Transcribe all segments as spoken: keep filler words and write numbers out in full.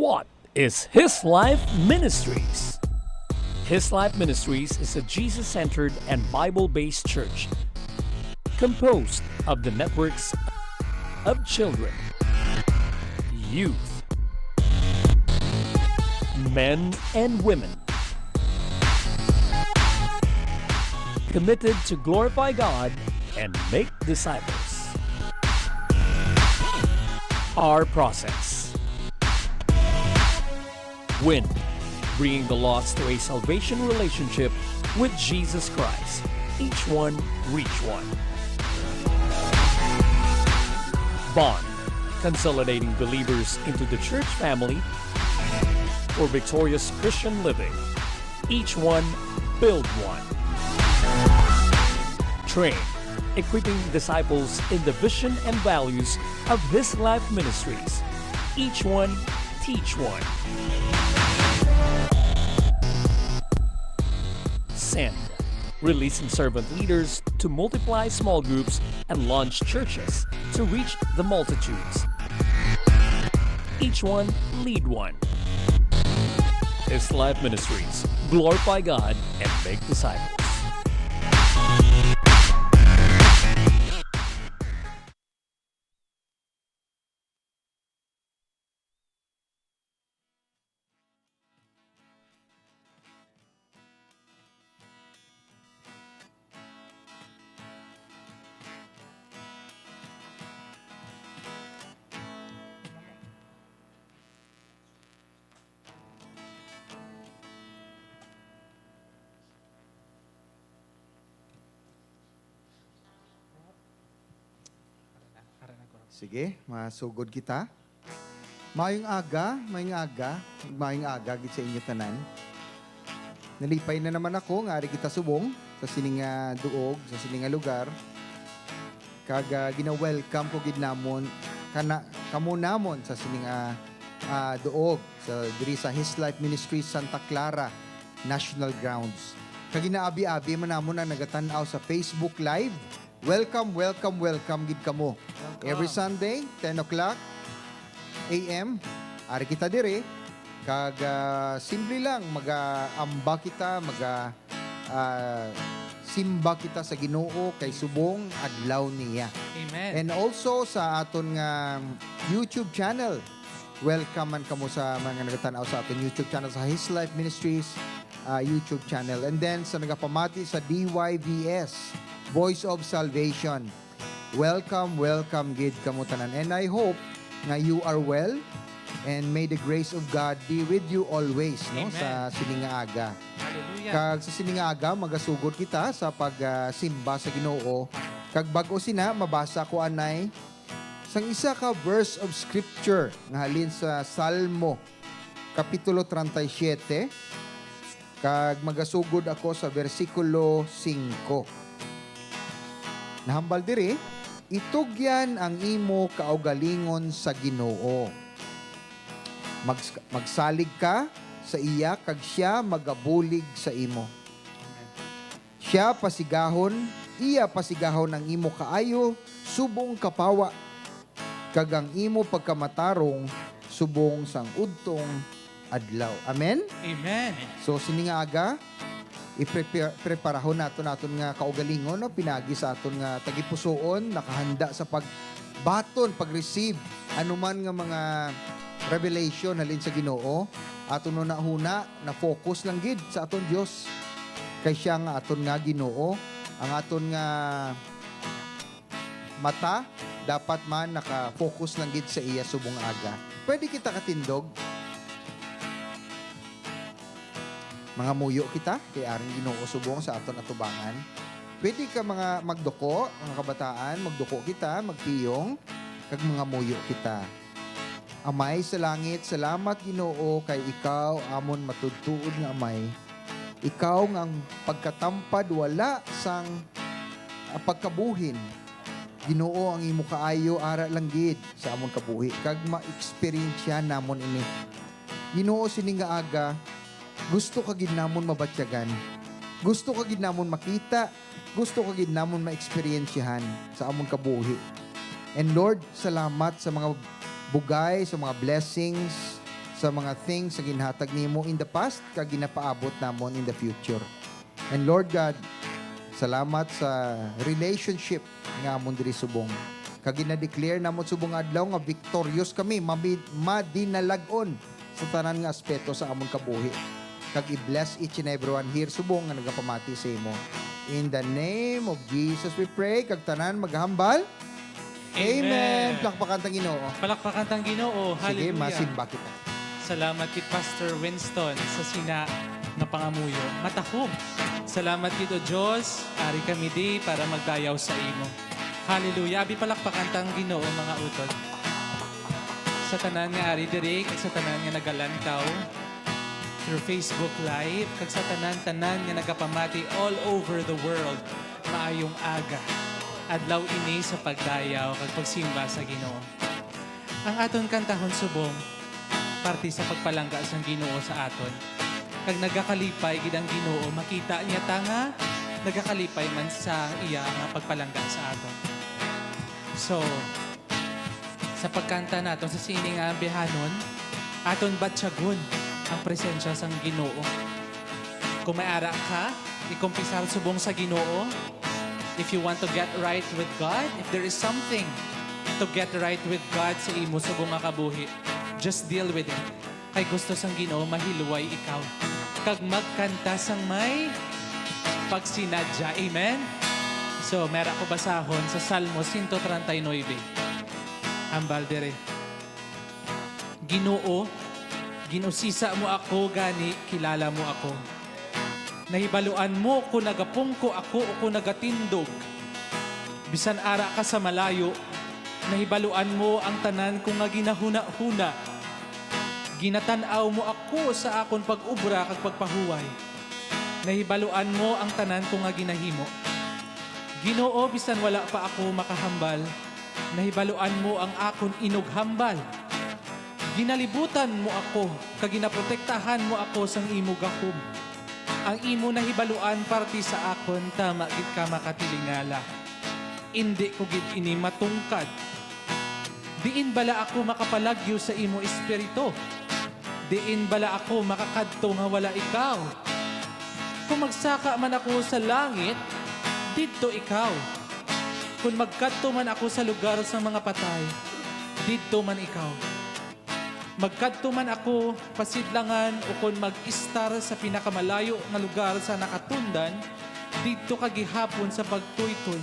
spot is His Life Ministries. His Life Ministries is a Jesus-centered and Bible-based church composed of the networks of children, youth, men, and women committed to glorify God and make disciples. Our process. Win, bringing the lost to a salvation relationship with Jesus Christ. Each one, reach one. Bond, consolidating believers into the church family for victorious Christian living. Each one, build one. Train, equipping disciples in the vision and values of His Life Ministries. Each one, teach one. Send, releasing servant leaders to multiply small groups and launch churches to reach the multitudes. Each one, lead one. His Life Ministries. Glorify God and make disciples. Sige, masugod kita. Maayong aga, maayong aga, maayong aga gid sa inyo tanan. Nalipay na naman ako nga ari kita subong sa sini nga duog, sa sini nga lugar. Kag, ah, gina-welcome ko gid namon kana, kamo namon sa sini nga, ah, duog sa, diri sa His Life Ministry Santa Clara National Grounds. Kag ginaabi-abi man namon ang nagatan-aw sa Facebook Live. Welcome, welcome, welcome gid kamo. Welcome. Every Sunday, ten o'clock A M, ari kita diri. Kag, ah, simple lang, mag-aamba kita, maga-, ah, simba kita sa Ginoo kay subong adlaw niya. Amen. And also sa aton nga YouTube channel, welcome man kamo sa mga nagatan-aw sa aton YouTube channel, sa His Life Ministries, ah, YouTube channel. And then sa nagapamati sa D Y V S, Voice of Salvation, welcome, welcome gid kamo tanan. And I hope nga you are well and may the grace of God be with you always, no, Amen. Sa sini nga aga. Hallelujah. Kag sa sini nga aga, magasugod kita sa pag, ah, simba sa Ginoo. Kag bag-o sina, mabasa ko anay sang isa ka verse of scripture nga halin sa Salmo, Kapitulo treinta y siete, kag magasugod ako sa bersikulo singko. Nahambal diri, "Itugyan ang imo kaugalingon sa Ginoo. Mag-, magsalig ka sa iya, kag sia magabulig sa imo." Sia pasigahon, iya pasigahon ang imo kaayo subong kapawa, kag ang imo pagkamatarong subong sang udtong adlaw. Amen? Amen. So, sini nga aga, iprepar-, preparahon naton, naton nga kaugalingon, no? Pinagi sa aton nga tagipusoon, nakahanda sa pagbaton, pag-receive, anuman nga mga revelation halin sa Ginoo. Aton hunahuna, na-focus lang gid sa aton Dios. Kay siya nga aton nga Ginoo, ang aton nga mata dapat man naka-focus lang gid sa iya subong aga. Pwede kita katindog. Mangamuyo kita, kay aring Ginoo subong sa aton atubangan. Pwede ka mga magduko, mga kabataan, magduko kita, magpiyong, kag mangamuyo kita. Amay sa langit, salamat, Ginoo, kay ikaw amon matuod-tuod nga Amay. Ikaw nga ang pagkatampad wala sang, ah, pagkabuhin. Ginoo, ang imo kaayo ara lang gid sa amon kabuhi, kag ma-eksperyensyahan namon ini. Ginoo, sini nga aga, gusto ka gid namon mabatyagan. Gusto ka gid namon makita. Gusto ka gid namon maeksperyensyahan sa amon kabuhi. And Lord, salamat sa mga bugay, sa mga blessings, sa mga things nga ginhatag nimo in the past kag ginapaabot namon in the future. And Lord God, salamat sa relationship nga amon diri subong. Kag gina-declare namon subong nga adlaw nga victorious kami, mabi-, madinalag-on sa tanan nga aspeto sa amon kabuhi. Kag i-bless each and everyone here subong nga nagapamati sa imo. In the name of Jesus we pray. Kag tanan maghambal. Amen. Amen. Palakpakan tang Ginoo. Palakpakan tang Ginoo. Sige, hallelujah. Masimba kita. Salamat kay Pastor Winston sa sina nga pangamuyo. Matahom. Salamat gid, O Dios, ari kami di para magdayaw sa imo. Hallelujah. Abi, palakpakan tang Ginoo, mga utod. Sa tanan nga ari diri, kag sa tanan nga nagalantaw through Facebook Live, kag sa tanan-tanan nga nagapamati all over the world, maayong aga. Adlaw ini sa pagdayaw kag pagsimba sa Ginoo. Ang aton kantahon subong, parte sa pagpalangga sang Ginoo sa aton. Kag nagakalipay gid ang Ginoo, makita niya ta nga nagakalipay man sa iya nga pagpalangga sa aton. So, sa pagkanta naton sa sini nga ambihanon, aton batyagon ang presensya sang Ginoo. Kung may ara ka, ikumpisar subong sa Ginoo. If you want to get right with God, if there is something to get right with God sa imo subong nga kabuhi, just deal with it. Kay gusto sang Ginoo mahilway ikaw, kag magkanta sang may pagsinadya. Amen? So, mera ko basahon sa Salmo sento treinta y nuebe. Hambal diri. Ginoo, gin-usisa mo ako, gani kilala mo ako. Nahibaluan mo kon nagapungko ako o kon nagatindog. Bisan ara ka sa malayo, nahibaluan mo ang tanan ko nga ginahunahuna. Ginatan-aw mo ako sa akon pag-obra kag pagpahuway. Nahibaluan mo ang tanan ko nga ginahimo. Ginoo, bisan wala pa ako makahambal, nahibaluan mo ang akon inughambal. Ginalibutan mo ako, kag ginaprotektahan mo ako sang imo gahom. Ang imo nahibaluan parti sa akon, tama gid ka makatilingala. Indi ko gid ini matungkad. Diin bala ako makapalagyo sa imo espiritu? Diin bala ako makakadto nga wala ikaw? Kung magsaka man ako sa langit, didto ikaw. Kung magkadto man ako sa lugar sang mga patay, didto man ikaw. Magkadto man ako pasidlangan ukon mag-istar sa pinakamalayo nga lugar sa nakatundan, didto ka gihapon sa pagtuytoy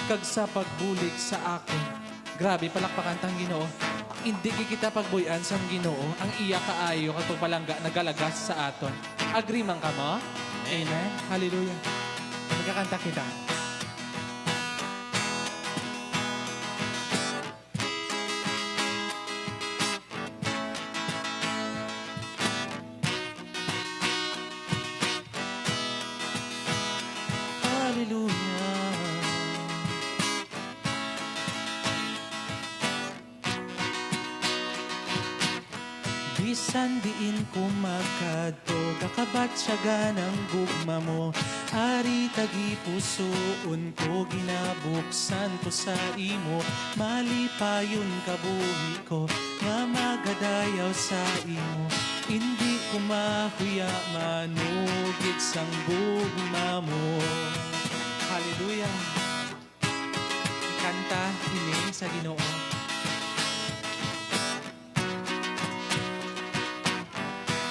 kag sa pagbulig sa akon. Grabe, palakpakan tang Ginoo. Indi gid kita pagbuy-an sang Ginoo, ang iya kaayo kag pagpalangga nagalagas sa aton. Agree man kamo? Amen. Hallelujah. Magkakanta kita. Hallelujah. Bisan diin ko magkadto, kakabatyagan ang gugma mo. Ari, tagipusoon ko, ginabuksan ko sa imo. Malipayon kabuhi ko nga magadayaw sa imo. Indi ko mahuya manugid sang gugma mo. Hallelujah. Kanta ini sa Ginoo.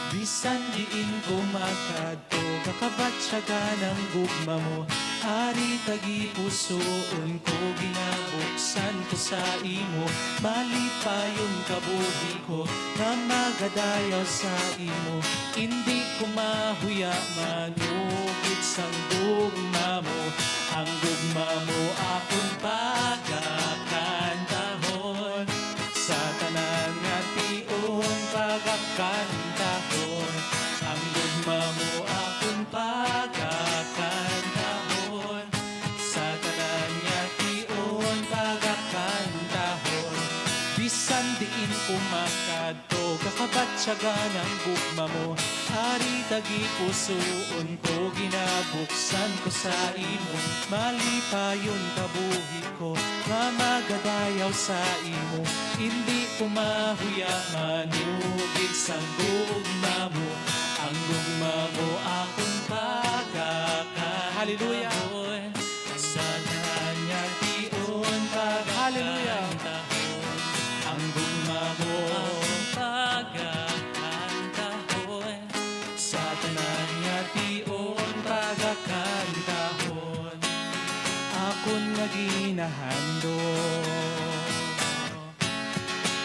Bisan diin ko makadto, kakabatyagan ang gugma mo. Ari, tagipusoon ko, ginabuksan ko sa imo. Malipayon kabuhi ko nga magadayaw sa imo. Indi ko mahuya manugid sang gugma mo. Ang gugma mo akon pagakantahon, sa tanan nga tion pagakantahon. Ang gugma mo akon pagakantahon, sa tanan nga tion pagakantahon. Bisan diin ko makadto, kakabatyagan ang gugma mo. Ari, tagipusoon ko, ginabuksan ko sa imo. Malipayon kabuhi ko nga magadayaw sa imo. Indi Kumahuya manugid sang gugma mo, ang gugma mo akon pagakantahon. Hallelujah. Sa tanan nga tion pagakantahon. Hallelujah. Ang gugma mo akon pagakantahon. Sa tanan nga tion pagakantahon. Akon nga ginahandom.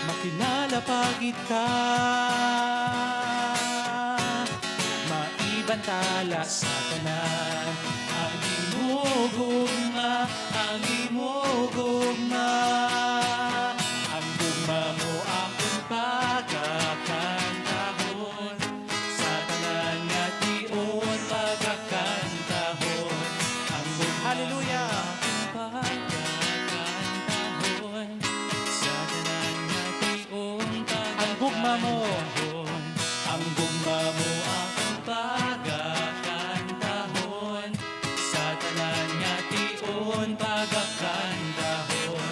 Makilala pa kita, maibantala sa tanan. Ang imo gugma, ang imo gugma, ang gugma mo akon pagakantahon. Sa tanan nga tion pagakantahon, ang gugma Hallelujah. Akon pagakantahon. Sa tanan nga tion pagakantahon, ang gugma mo. Ang gugma mo akon pagakantahon. Sa tanan nga tion pagakantahon,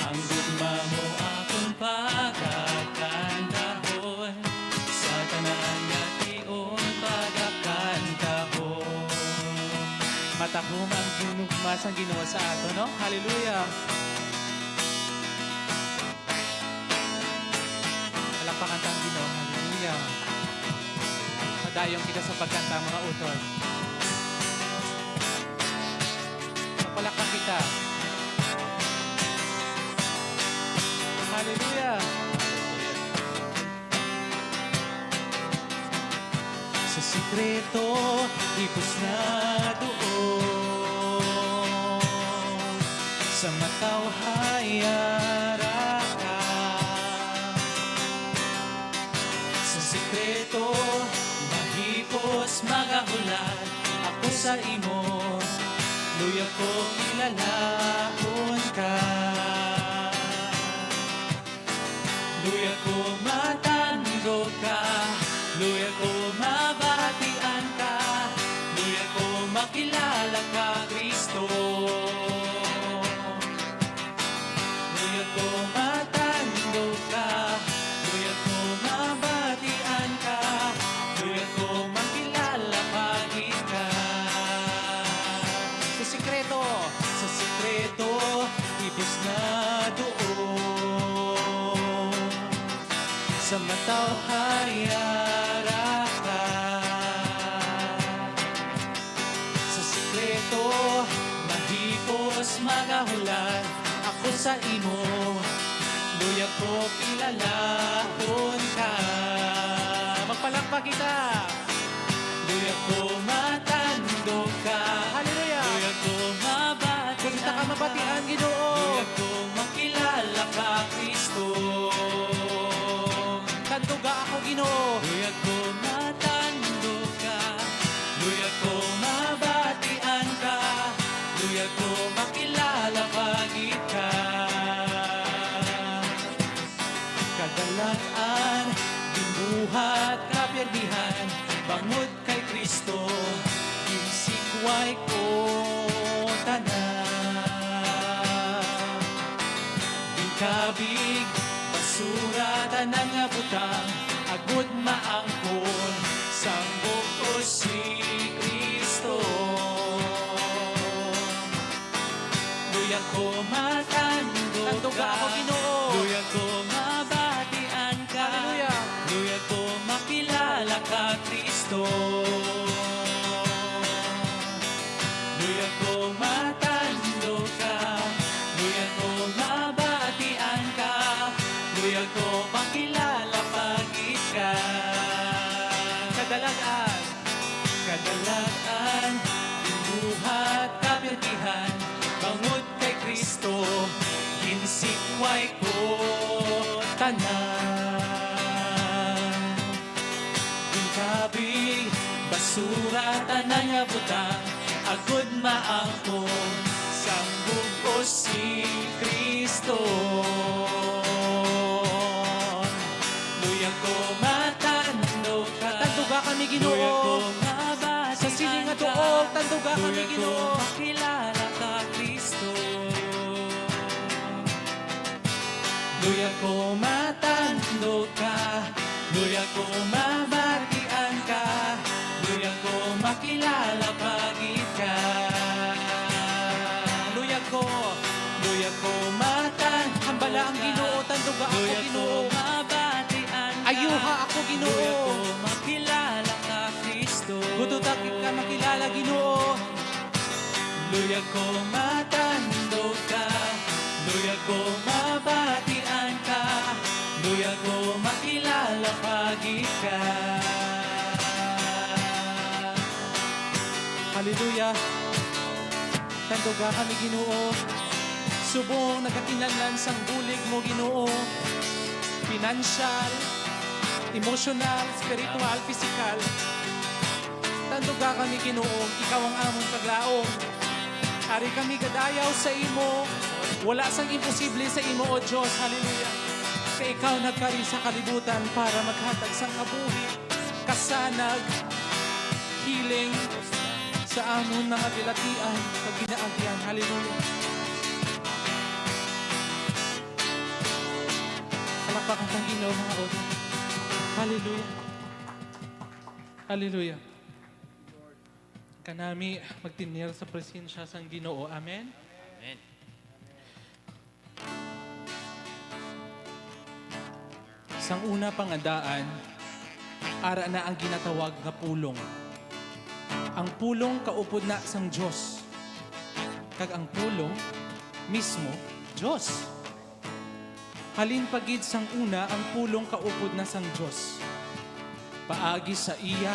ang gugma mo akon pagakantahon. Sa tanan nga tion pagakantahon. Matakom ang ginugma sang Ginoo sa aton, no? Hallelujah! Palakpakan ta ang Ginoo. Hallelujah. Padayon kita sa pagkanta, mga utod. Magpalakpak kita. Hallelujah. Sa sikreto, hipos na duog. Sa mataw hayara ka. Sa sikreto, mahipos magahulat ako sa imo. Luya ko kilalahon ka. Luya ko matandog ka, luya ko mabatian ka, luya ko makilala ka, Kristo. Luya ko matandog ka, luya ko mabatian ka, luya ko makilala pa gid ka. Sa sikreto, sa sikreto, hipos na duog. Sa mataw hayara ka. Sa sikreto, mahipos magahulat ako sa imo. Luya ko kilalahon ka. Magpalakpak kita. Luya ko matandog ka. Hallelujah. Luya ko mabati Kung kita ka mabatian, Ginoo. Luya ko makilala ka, Kristo. Tanduga ako, Ginoo. Luya ko matandog ka. Luya ko mabatian ka. Luya ko makilala pa gid ka. Kadalag-an, ginbuhat, kapirdihan, bangod kay Kristo, ginsikway ko tanan. Ginkabig, basura, tanan nga butang, agod maangkon sang bug-os si Kristo. Luya ko matandog Tanduga ka. Ako, Ginoo. Luya ko mabatian ka. Hallelujah. Luya ko makilala ka, Kristo. Luya ko matandog ka. Luya ko mabatian ka. Luya ko makilala pa gid ka. Kadalag-an. Kadalag-an, ginbuhat, kapirdihan, bangod kay Kristo, ginsikway ko tanan. Ginkabig, basura, tanan nga butang, agod maangkon sang bug-os si Kristo. Luya ko matandog ka. Tanduga kami, Ginoo. Luya ko mabatian Sa sining nga ka. Tuo, tanduga kami, Luya ko Ginoo. Makilala ka, Kristo. Luya ko matandog ka, luya ko mabatian ka, luya ko makilala pa gid ka. Luya ko, luya ko matan-, Hambala ang Ginoo, tanduga ako, Ginoo. Ayuha ako, Ginoo. Luya ko makilala ka, Kristo. Gusto ta kita makilala, Ginoo. Luya ko matandog ka, luya ko mabatian ka, luya ko makilala pa gid ka. Hallelujah. Tanduga kami, Ginoo. Subong nagakinahanglan sang bulig mo, Ginoo. Financial, emotional, spiritual, physical. Tanduga kami, Ginoo, ikaw ang amon paglaom. Ari kami gadayaw sa imo. Wala sang imposible sa imo, O Dios. Hallelujah. Kay ikaw nagkari sa kalibutan para maghatag sang kabuhi, kasanag, healing sa amon mga bilatian kag ginaagyan. Hallelujah. Palakpakan sang Ginoo, mga audience. Hallelujah. Hallelujah. Kanami magtener sa presensya sang Ginoo. Amen. Amen. Sang una pa nga daan, ara na ang ginatawag nga pulong. Ang pulong kaupod na sang Dios, kag ang pulong mismo Dios. Halin pa gid sang una, ang pulong kaupod na sang Dios. Paagi sa iya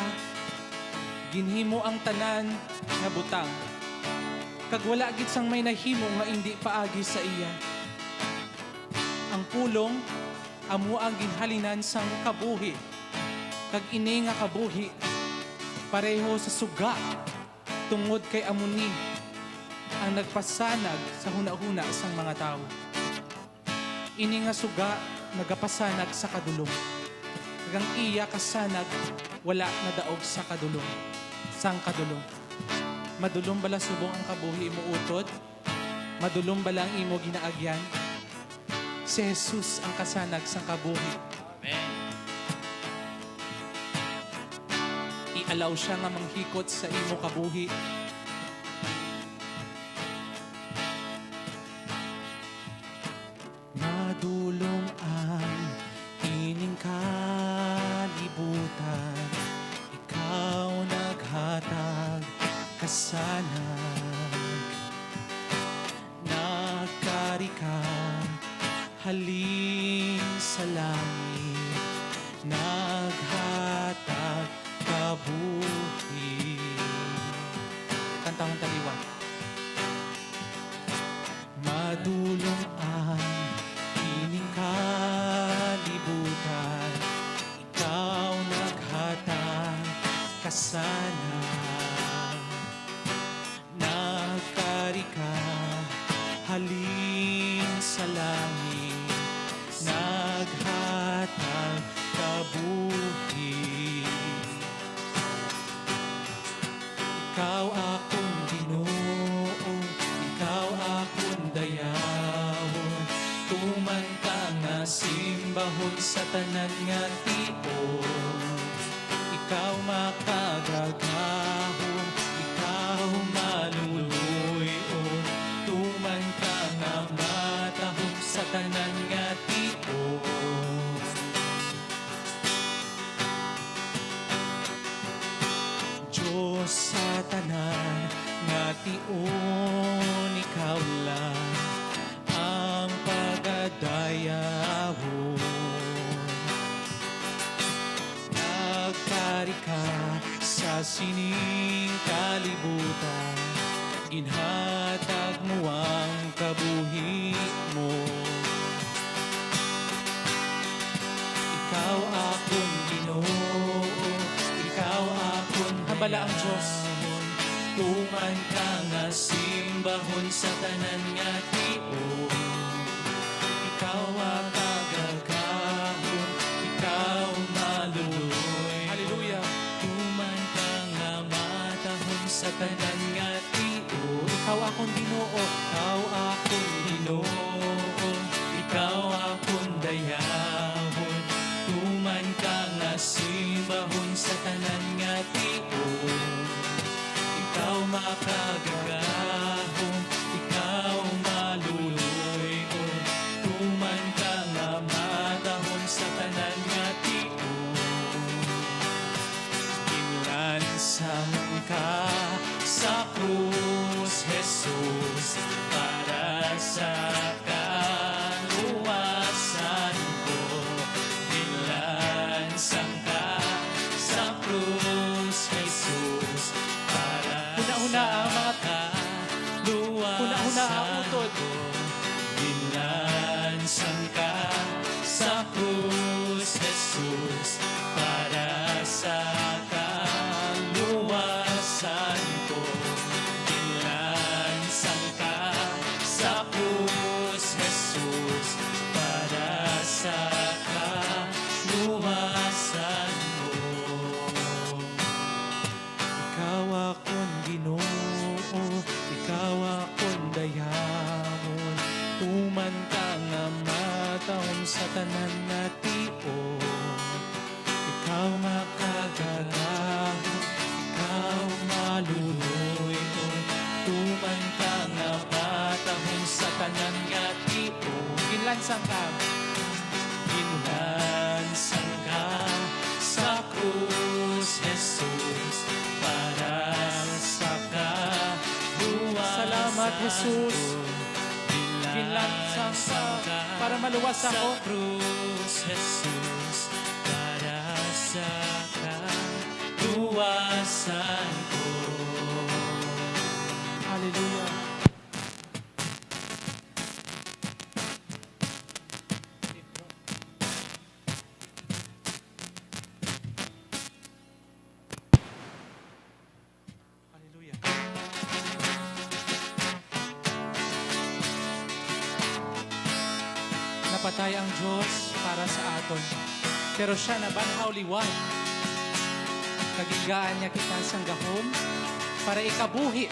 ginhimo ang tanan nga butang, kag wala gid sang may nahimo nga indi paagi sa iya. Ang pulong amo ang ginhalinan sang kabuhi, kag ini nga kabuhi pareho sa suga, tungod kay amo ni ang nagpasanag sa hunahuna sang mga tawo. Ini nga suga nagapasanag sa kadulom, kag ang iya kasanag wala nadaog sa kadulom, sang kadulom. Madulom bala subong ang kabuhi mo utod? Madulom bala ang imo ginaagyan? Si Jesus ang kasanag sang kabuhi. Amen. I-allow siya nga manghikot sa imo kabuhi. Madulom ang ining kalibutan, ikaw naghatag kasanag. Nagkari ka halin sa langit, naghatag kabuhi. Kantahon ta liwat. Madulom ang ining kalibutan, ikaw naghatag kasanag. Nagkari ka halin sa langit, naghatag kabuhi. Ikaw akon Ginoo, ikaw akon dayawon, tuman ka nga simbahon sa tanan nga tion. Ikaw makagagahom, ikaw maluluy-on, tuman ka nga matahom sa tanan nga tion. Dios sa tanan nga tion, ikaw lang ang pagadayawon. Nagkari ka sa sining kalibutan, ginhatag mo ang kabuhi mo. Ikaw akon Ginoo, ikaw akon Hambala ang Dios. Dayawon. Tuman ka nga simbahon sa tanan nga tion. Ikaw ang kagagahon, ikaw maluluy. Hallelujah. Tuman ka nga matahom sa tanan nga tion. Ikaw akon Ginoo. Ikaw akon Ginoo, ikaw akon Jesus, para sa kaluwasan ko, ginlansang ka sa krus, Jesus, para sa kaluwasan ko. Ikaw akon Ginoo, ikaw akon dayawon, tuman ka nga matahom sa tanan nga tion. Ikaw makagagahom, ikaw maluluy-on, tuman ka nga matahom sa tanan nga tion. Ginlansang ka. Ginlansang ka sa krus, Jesus, para sa kaluwasan ko. Salamat, Jesus. Ginlansang ka para maluwas ako. Sa krus, Jesus, para sa kaluwasan ko. Hallelujah. Hallelujah. Napatay ang Dios para sa aton, pero siya nabanhaw liwat. Kag gingaan niya kita sang gahom para ikabuhi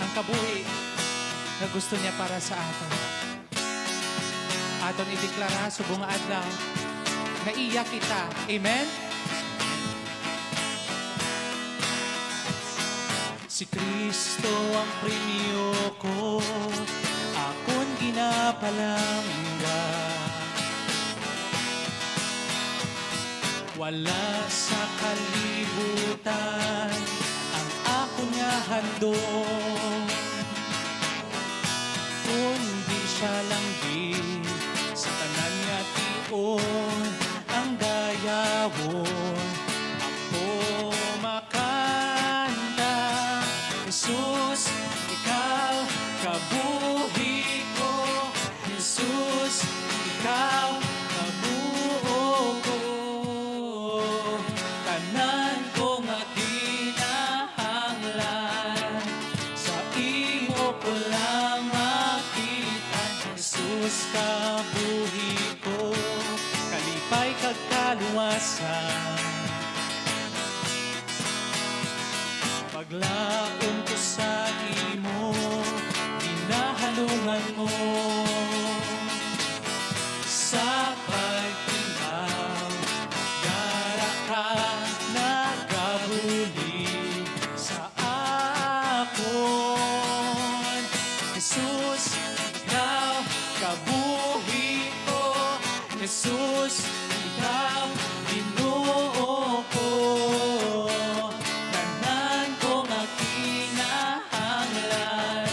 ang kabuhi nga gusto niya para sa aton. Aton ideklara subong nga adlaw nga iya kita. Amen? Si Cristo ang premyo ko, akon ginapalangga. Wala sa kalibutan ang akon nga handom, kundi siya lang gid sa tanan nga tion ang dayawon. Ako makanta, Jesus, ikaw kabuhi ko. Jesus, ikaw kabuo ko. Tanan ko nga kinahanglan, sa imo ko lang makita. Jesus, kabuhi ko, kalipay kag kaluwasan. Paglaom ko sa imo, ginahalungan mo. Sa pagtimaw, dara ka nagabulig sa akon. Jesus, ikaw kabuhi ko. Jesus, ikaw Ginoo ko. Tanan ko nga kinahanglan,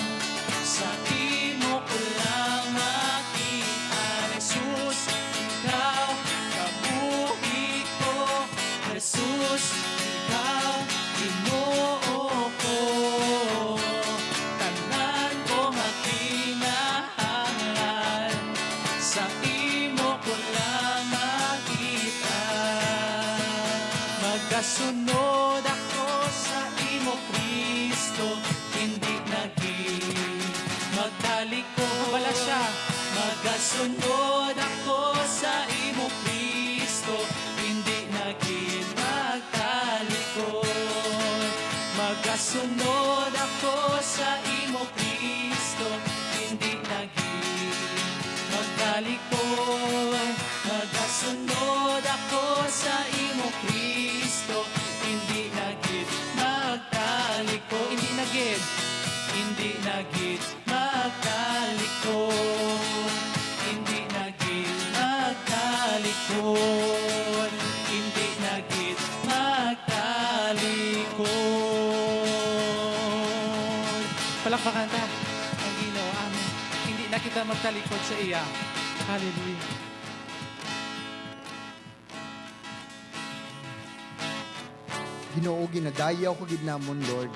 sa imo ko lang makita. Jesus, ikaw kabuhi ko. Jesus, ikaw Ginoo ko. Tanan ko nga kinahanglan, sa imo ko lang makita. Magasunod ako sa imo, Cristo, hindi na gid magtalikod. Wala siya. Magasunod ako sa imo, Cristo, hindi na gid magtalikod. Magasunod ako sa imo, Cristo, hindi na gid magtalikod. Magasunod ako sa imo, Cristo, hindi na gid magtalikod. Hindi na gid, hindi na gid magtalikod. Hindi na gid magtalikod. Hindi na gid magtalikod. Palakpakan ta ang Ginoo. Amen. Hindi na kita magtalikod sa iya. Hallelujah. Ginoo, ginadayaw ka gid namon, Lord.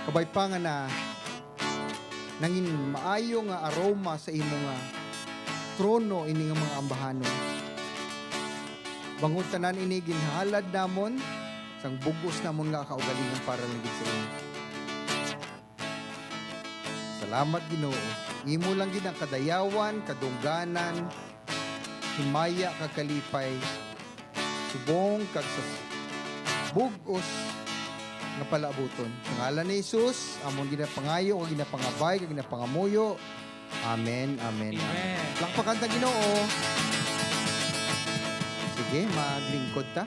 Kabay pa nga na, nangin maayo nga aroma sa imo nga trono ini nga mga ambahanon. Bangod tanan ini ginhalad namon sang bug-os namon nga kaugalingon para lang gid sa imo. Salamat, Ginoo. Imo lang gid ang kadayawan, kadungganan, himaya, kag kalipay, subong kag sa bug-os nga palaabuton. Sa ngalan ni Jesus, amon ginapangayo, kag ginapangabay, kag ginapangamuyo. Amen, amen, amen. Amen. Palakpakan ta, Ginoo. Sige, maglingkod ta.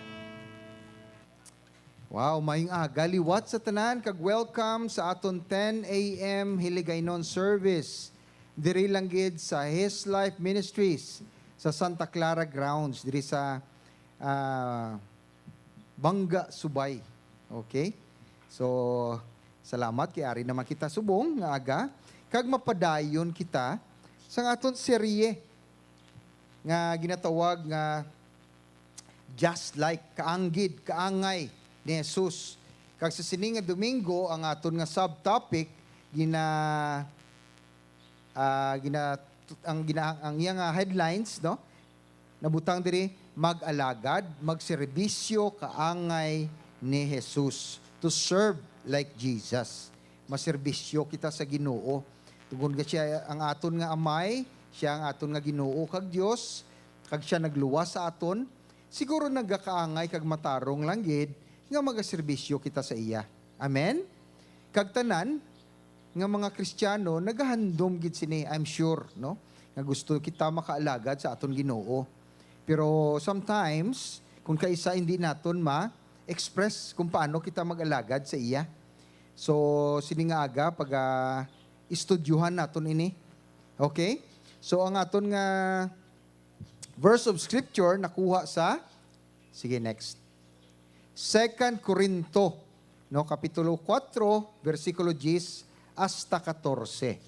Wow, maayong aga liwat sa tanan, kag welcome sa aton ten a m Hiligaynon service. Diri lang gid sa His Life Ministries sa Santa Clara grounds, diri sa, ah, Banga, Subay. Okay? So, salamat kay ari naman kita subong nga aga, kag mapadayon kita sa aton serye nga ginatawag nga Just Like, Kaanggid, Kaangay ni Jesus. Kag sa sini nga Domingo, ang aton nga subtopic, gina-, ah, gina-, ang gina-, ang iya nga headlines, no? Nabutang diri, mag-alagad, magserbisyo, kaangay ni Jesus. To serve like Jesus. Maserbisyo kita sa Ginoo. Tungod nga siya ang aton nga Amay, siya ang aton nga Ginoo kag Dios, kag siya nagluwas sa aton, siguro nagakaangay kag matarong lang gid nga magaserbisyo kita sa iya. Amen? Kag tanan nga mga Kristiyano nagahandom gid sini, I'm sure, no? Nga gusto kita makaalagad sa aton Ginoo. Pero sometimes, kung kaisa hindi naton ma-express kung paano kita mag-alagad sa iya. So, sini nga aga, pag, ah, istudyuhan naton ini. Okay? So, ang aton nga verse of scripture nakuha sa, sige, next. Second Corinto, no, Kapitulo kuwatro, bersikulo diyes hasta katorse.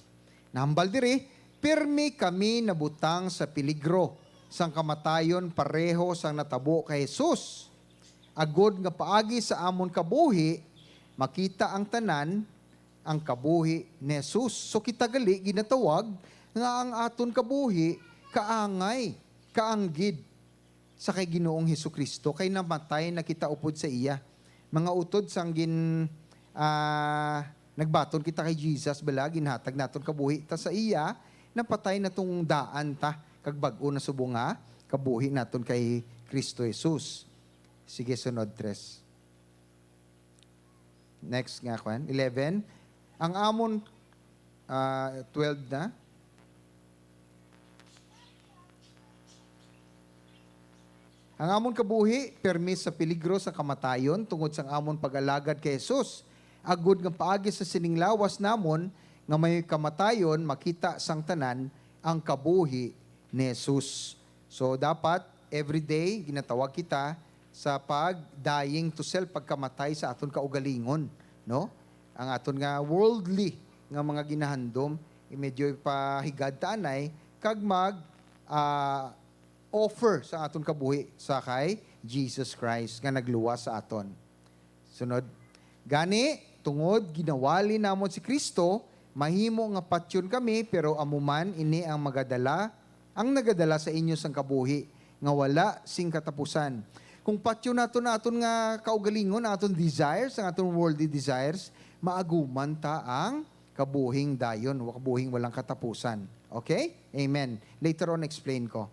Nahambal diri, "Pirmi kami nabutang sa peligro sang kamatayon pareho sang natabo kay Jesus, agod nga paagi sa amon kabuhi makita ang tanan ang kabuhi ni Jesus." So, kita gali ginatawag nga ang aton kabuhi kaangay, kaanggid sa kay Ginoong Jesu-Cristo, kay namatay na kita upod sa iya. Mga utod sang gin-, ah, nagbaton kita kay Jesus, bala, ginhatag naton kabuhi ta sa iya, napatay na tong daan ta, kag bag-o na subong nga kabuhi naton kay Cristo Jesus. Sige, sunod, tres. Next nga, kwan, eleven. Ang amon, ah, twelve na. Ang amon kabuhi pirmi sa peligro sa kamatayon tungod sang amon pag-alagad kay Jesus, agod nga paagi sa sining lawas namon nga may kamatayon, makita sang tanan ang kabuhi ni Jesus. So, dapat every day ginatawag kita sa pag-dying to self, pagkamatay sa aton kaugalingon, no? Ang aton nga worldly nga mga ginahandom, eh, medyo ipahigad ta anay, kag mag, ah, offer sa aton kabuhi sa kay Jesus Christ nga nagluwas sa aton. Sunod. Gani, tungod ginawali namon si Cristo, mahimo nga patyon kami, pero amo man ini ang magadala, ang nagadala sa inyo sang kabuhi nga wala sing katapusan. Kung patyon naton, aton nga kaugalingon, aton desires, ang aton worldly desires, maaguman ta ang kabuhing dayon, wa-, kabuhing walang katapusan. Okay? Amen. Later on, explain ko.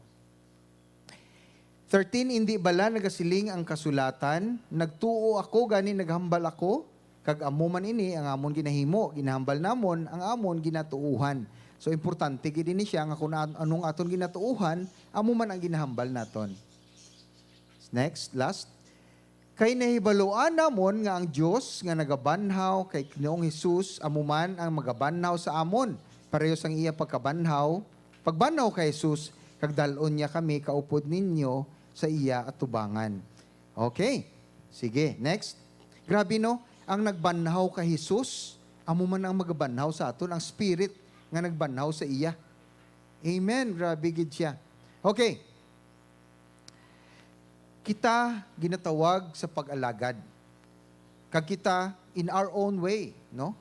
Thirteen, "Indi bala nagasiling ang kasulatan, 'Nagtuo ako, gani naghambal ako'? Kag amo man ini ang amon ginahimo, ginahambal namon ang amon ginatuohan." So, importante gid ini siya nga kung an-, anong aton ginatuohan, amo man ang ginahambal naton. Next, last. "Kay nahibaluan namon nga ang Dios nga nagabanhaw kay Ginoong Jesus amo man ang magabanhaw sa amon, pareho sang iya pagkabanhaw, pagbanhaw kay Jesus, kag dal-on niya kami kaupod ninyo sa iya atubangan." Okay. Sige, next. Grabe, no? Ang nagbanhaw kay Jesus, amo man ang magabanhaw sa aton, ang Spirit nga nagbanhaw sa iya. Amen. Grabe gid siya. Okay. Kita ginatawag sa pag-alagad. Kag kita, in our own way, no?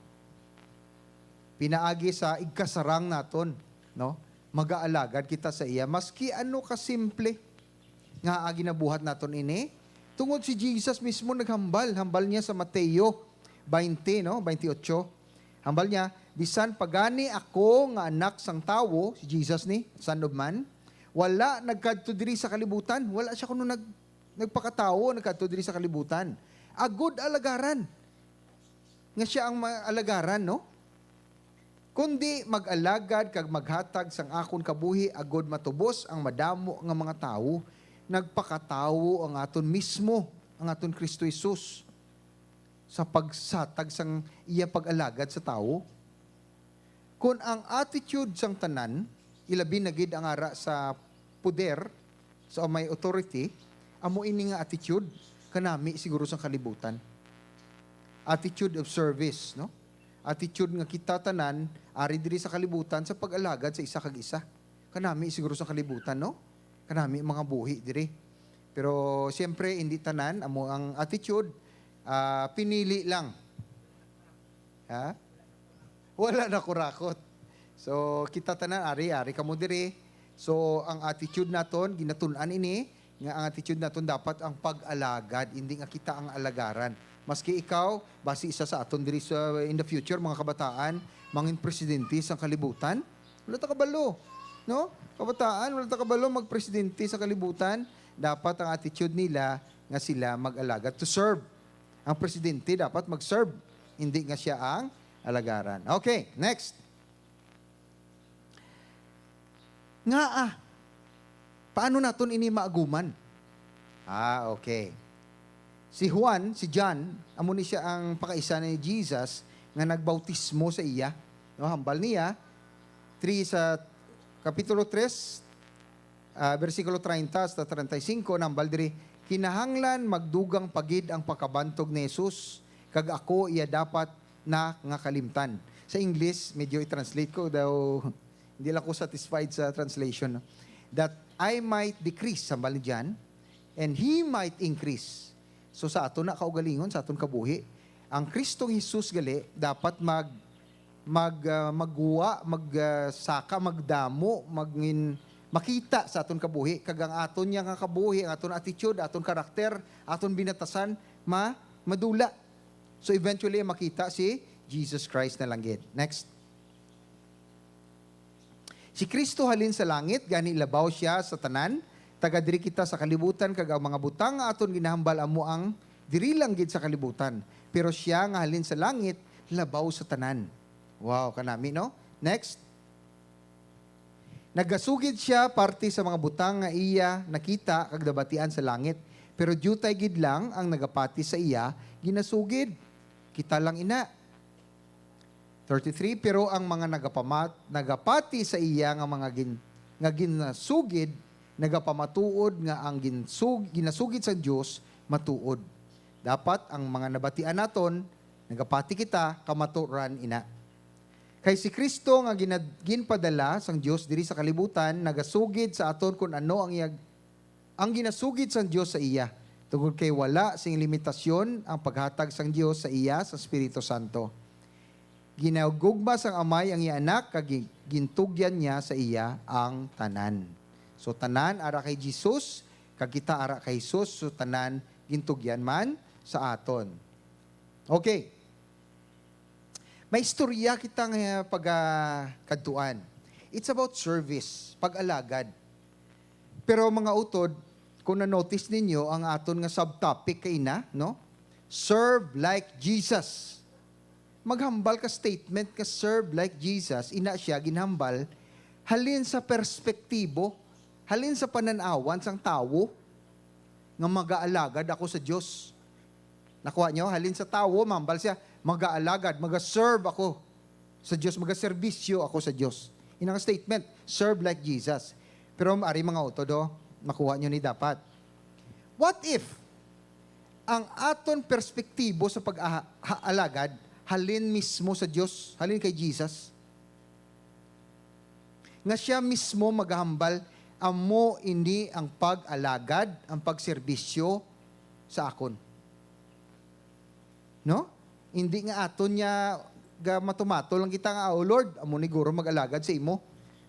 Pinaagi sa igkasarang naton, no? Magaalagad kita sa iya. Maski ano ka simple, Nga ginabuhat naton ini? Tungod si Jesus mismo naghambal, hambal niya sa Mateo twenty, no? Twenty-eight. Hambal niya, "Bisan pa gani ako nga anak sang tawo," si Jesus ni, Son of Man, "wala nagkadto diri sa kalibutan." Wala siya kuno nag-, nagpakatawo, nagkadto diri sa kalibutan. Agod alagaran. Nga siya ang ma-, alagaran, no? Kundi mag-alagad kag maghatag sang akon kabuhi agod matubos ang madamo nga mga tawo. Nagpakatawo ang aton mismo, ang aton Kristo Jesus, sa pagsatag sang iya pag-alagad sa tawo. Kon ang attitude sang tanan, ilabi na gid ang ara sa poder, sa may authority, amo ini nga attitude, kanami siguro sang kalibutan. Attitude of service, no? Attitude nga kita tanan ari diri sa kalibutan sa pag-alagad sa isa kag isa. Kanami siguro sa kalibutan, no? Kanami mga buhi diri. Pero siyempre, hindi tanan amo ang attitude, ah, pinili lang. Ha? Wala na kurakot. So, kita tanan, ari, ari kamo diri. So, ang attitude naton, ginatun-an ini, nga ang attitude naton dapat ang pag-alagad, hindi nga kita ang alagaran. Maski ikaw, basi isa sa aton diri sa, in the future, mga kabataan, mangin presidente sa kalibutan, wala ta kabalo, no? Kabataan, wala ta kabalo magpresidente sa kalibutan. Dapat ang attitude nila nga sila mag-alagad to serve. Ang presidente dapat mag-serve, hindi nga siya ang alagaran. Okay, next. Ngaa, paano naton ini maaguman? Ah, okay. Si Juan, si John, amo ni siya ang pakaisa ni Jesus nga nagbautismo sa iya. No, hambal niya, three sa, Kapitulo three, ah, bersikulo treinta hasta treinta y cinco, nambal diri, "Kinahanglan magdugang pa gid ang pagkabantog ni Jesus, kag ako iya dapat na nga kalimtan." Sa English, medyo i-translate ko daw, hindi lang ko satisfied sa translation, no? "That I might decrease," sambal ni John, "and he might increase." So, sa aton na kaugalingon, sa aton kabuhi, ang Kristong Jesus gali dapat mag mag, ah, magguwa, mag, ah, saka, magdamo, magin-, makita sa aton kabuhi, kag ang aton niya nga kabuhi, ang aton attitude, aton karakter, aton binatasan, ma-, madula. So, eventually, makita si Jesus Christ na lang gid. Next. Si Cristo halin sa langit, gani labaw siya sa tanan. Taga diri kita sa kalibutan, kag ang mga butang nga aton ginahambal amo ang diri lang gid sa kalibutan. Pero siya nga halin sa langit, labaw sa tanan. Wow, kanami, no? Next. Nagasugid siya parte sa mga butang nga iya nakita kag nabatian sa langit, pero diutay gid lang ang nagapati sa iya ginasugid. Kita lang ina. Thirty-three, pero ang mga nagapamat-, nagapati sa iya nga mga gin-, nga ginasugid, nagapamatuod nga ang ginsug-, ginasugid sang Dios matuod. Dapat ang mga nabatian naton, nagapati kita, kamatuoran ina. Kay si Cristo nga ginad-, ginpadala sang Dios diri sa kalibutan nagasugid sa aton kon ano ang iya, ang ginasugid sang Dios sa iya, tungod kay wala sing limitasyon ang paghatag sang Dios sa iya sa Espiritu Santo. Ginagugma sang Amay ang iya Anak, kag gi-, gintugyan niya sa iya ang tanan. So, tanan ara kay Jesus, kag kita ara kay Jesus, so tanan gintugyan man sa aton. Okay. May istorya kita nga pagakadtuan. It's about service, pag-alagad. Pero, mga utod, kung na-notice ninyo ang aton nga subtopic kaina, no? Serve like Jesus. Maghambal ka statement nga serve like Jesus, ina siya ginhambal halin sa perspektibo, halin sa panan-awan sang tawo nga magaalagad ako sa Dios. Nakuha nyo? Halin sa tawo, mambal siya, "Magaalagad, maga-serve ako sa Dios, magaserbisyo ako sa Dios." Inang statement, "Serve like Jesus." Pero ari, mga utod, oh, makuha nyo ni dapat. What if ang aton perspektibo sa pag-alagad halin mismo sa Dios, halin kay Jesus? Nga siya mismo magahambal, "Amo ini ang pag-alagad, ang pagserbisyo sa akon." No? Hindi nga aton niya ga-, matumato lang kita nga, "Oh Lord, amo ni guro mag-alagad sa imo.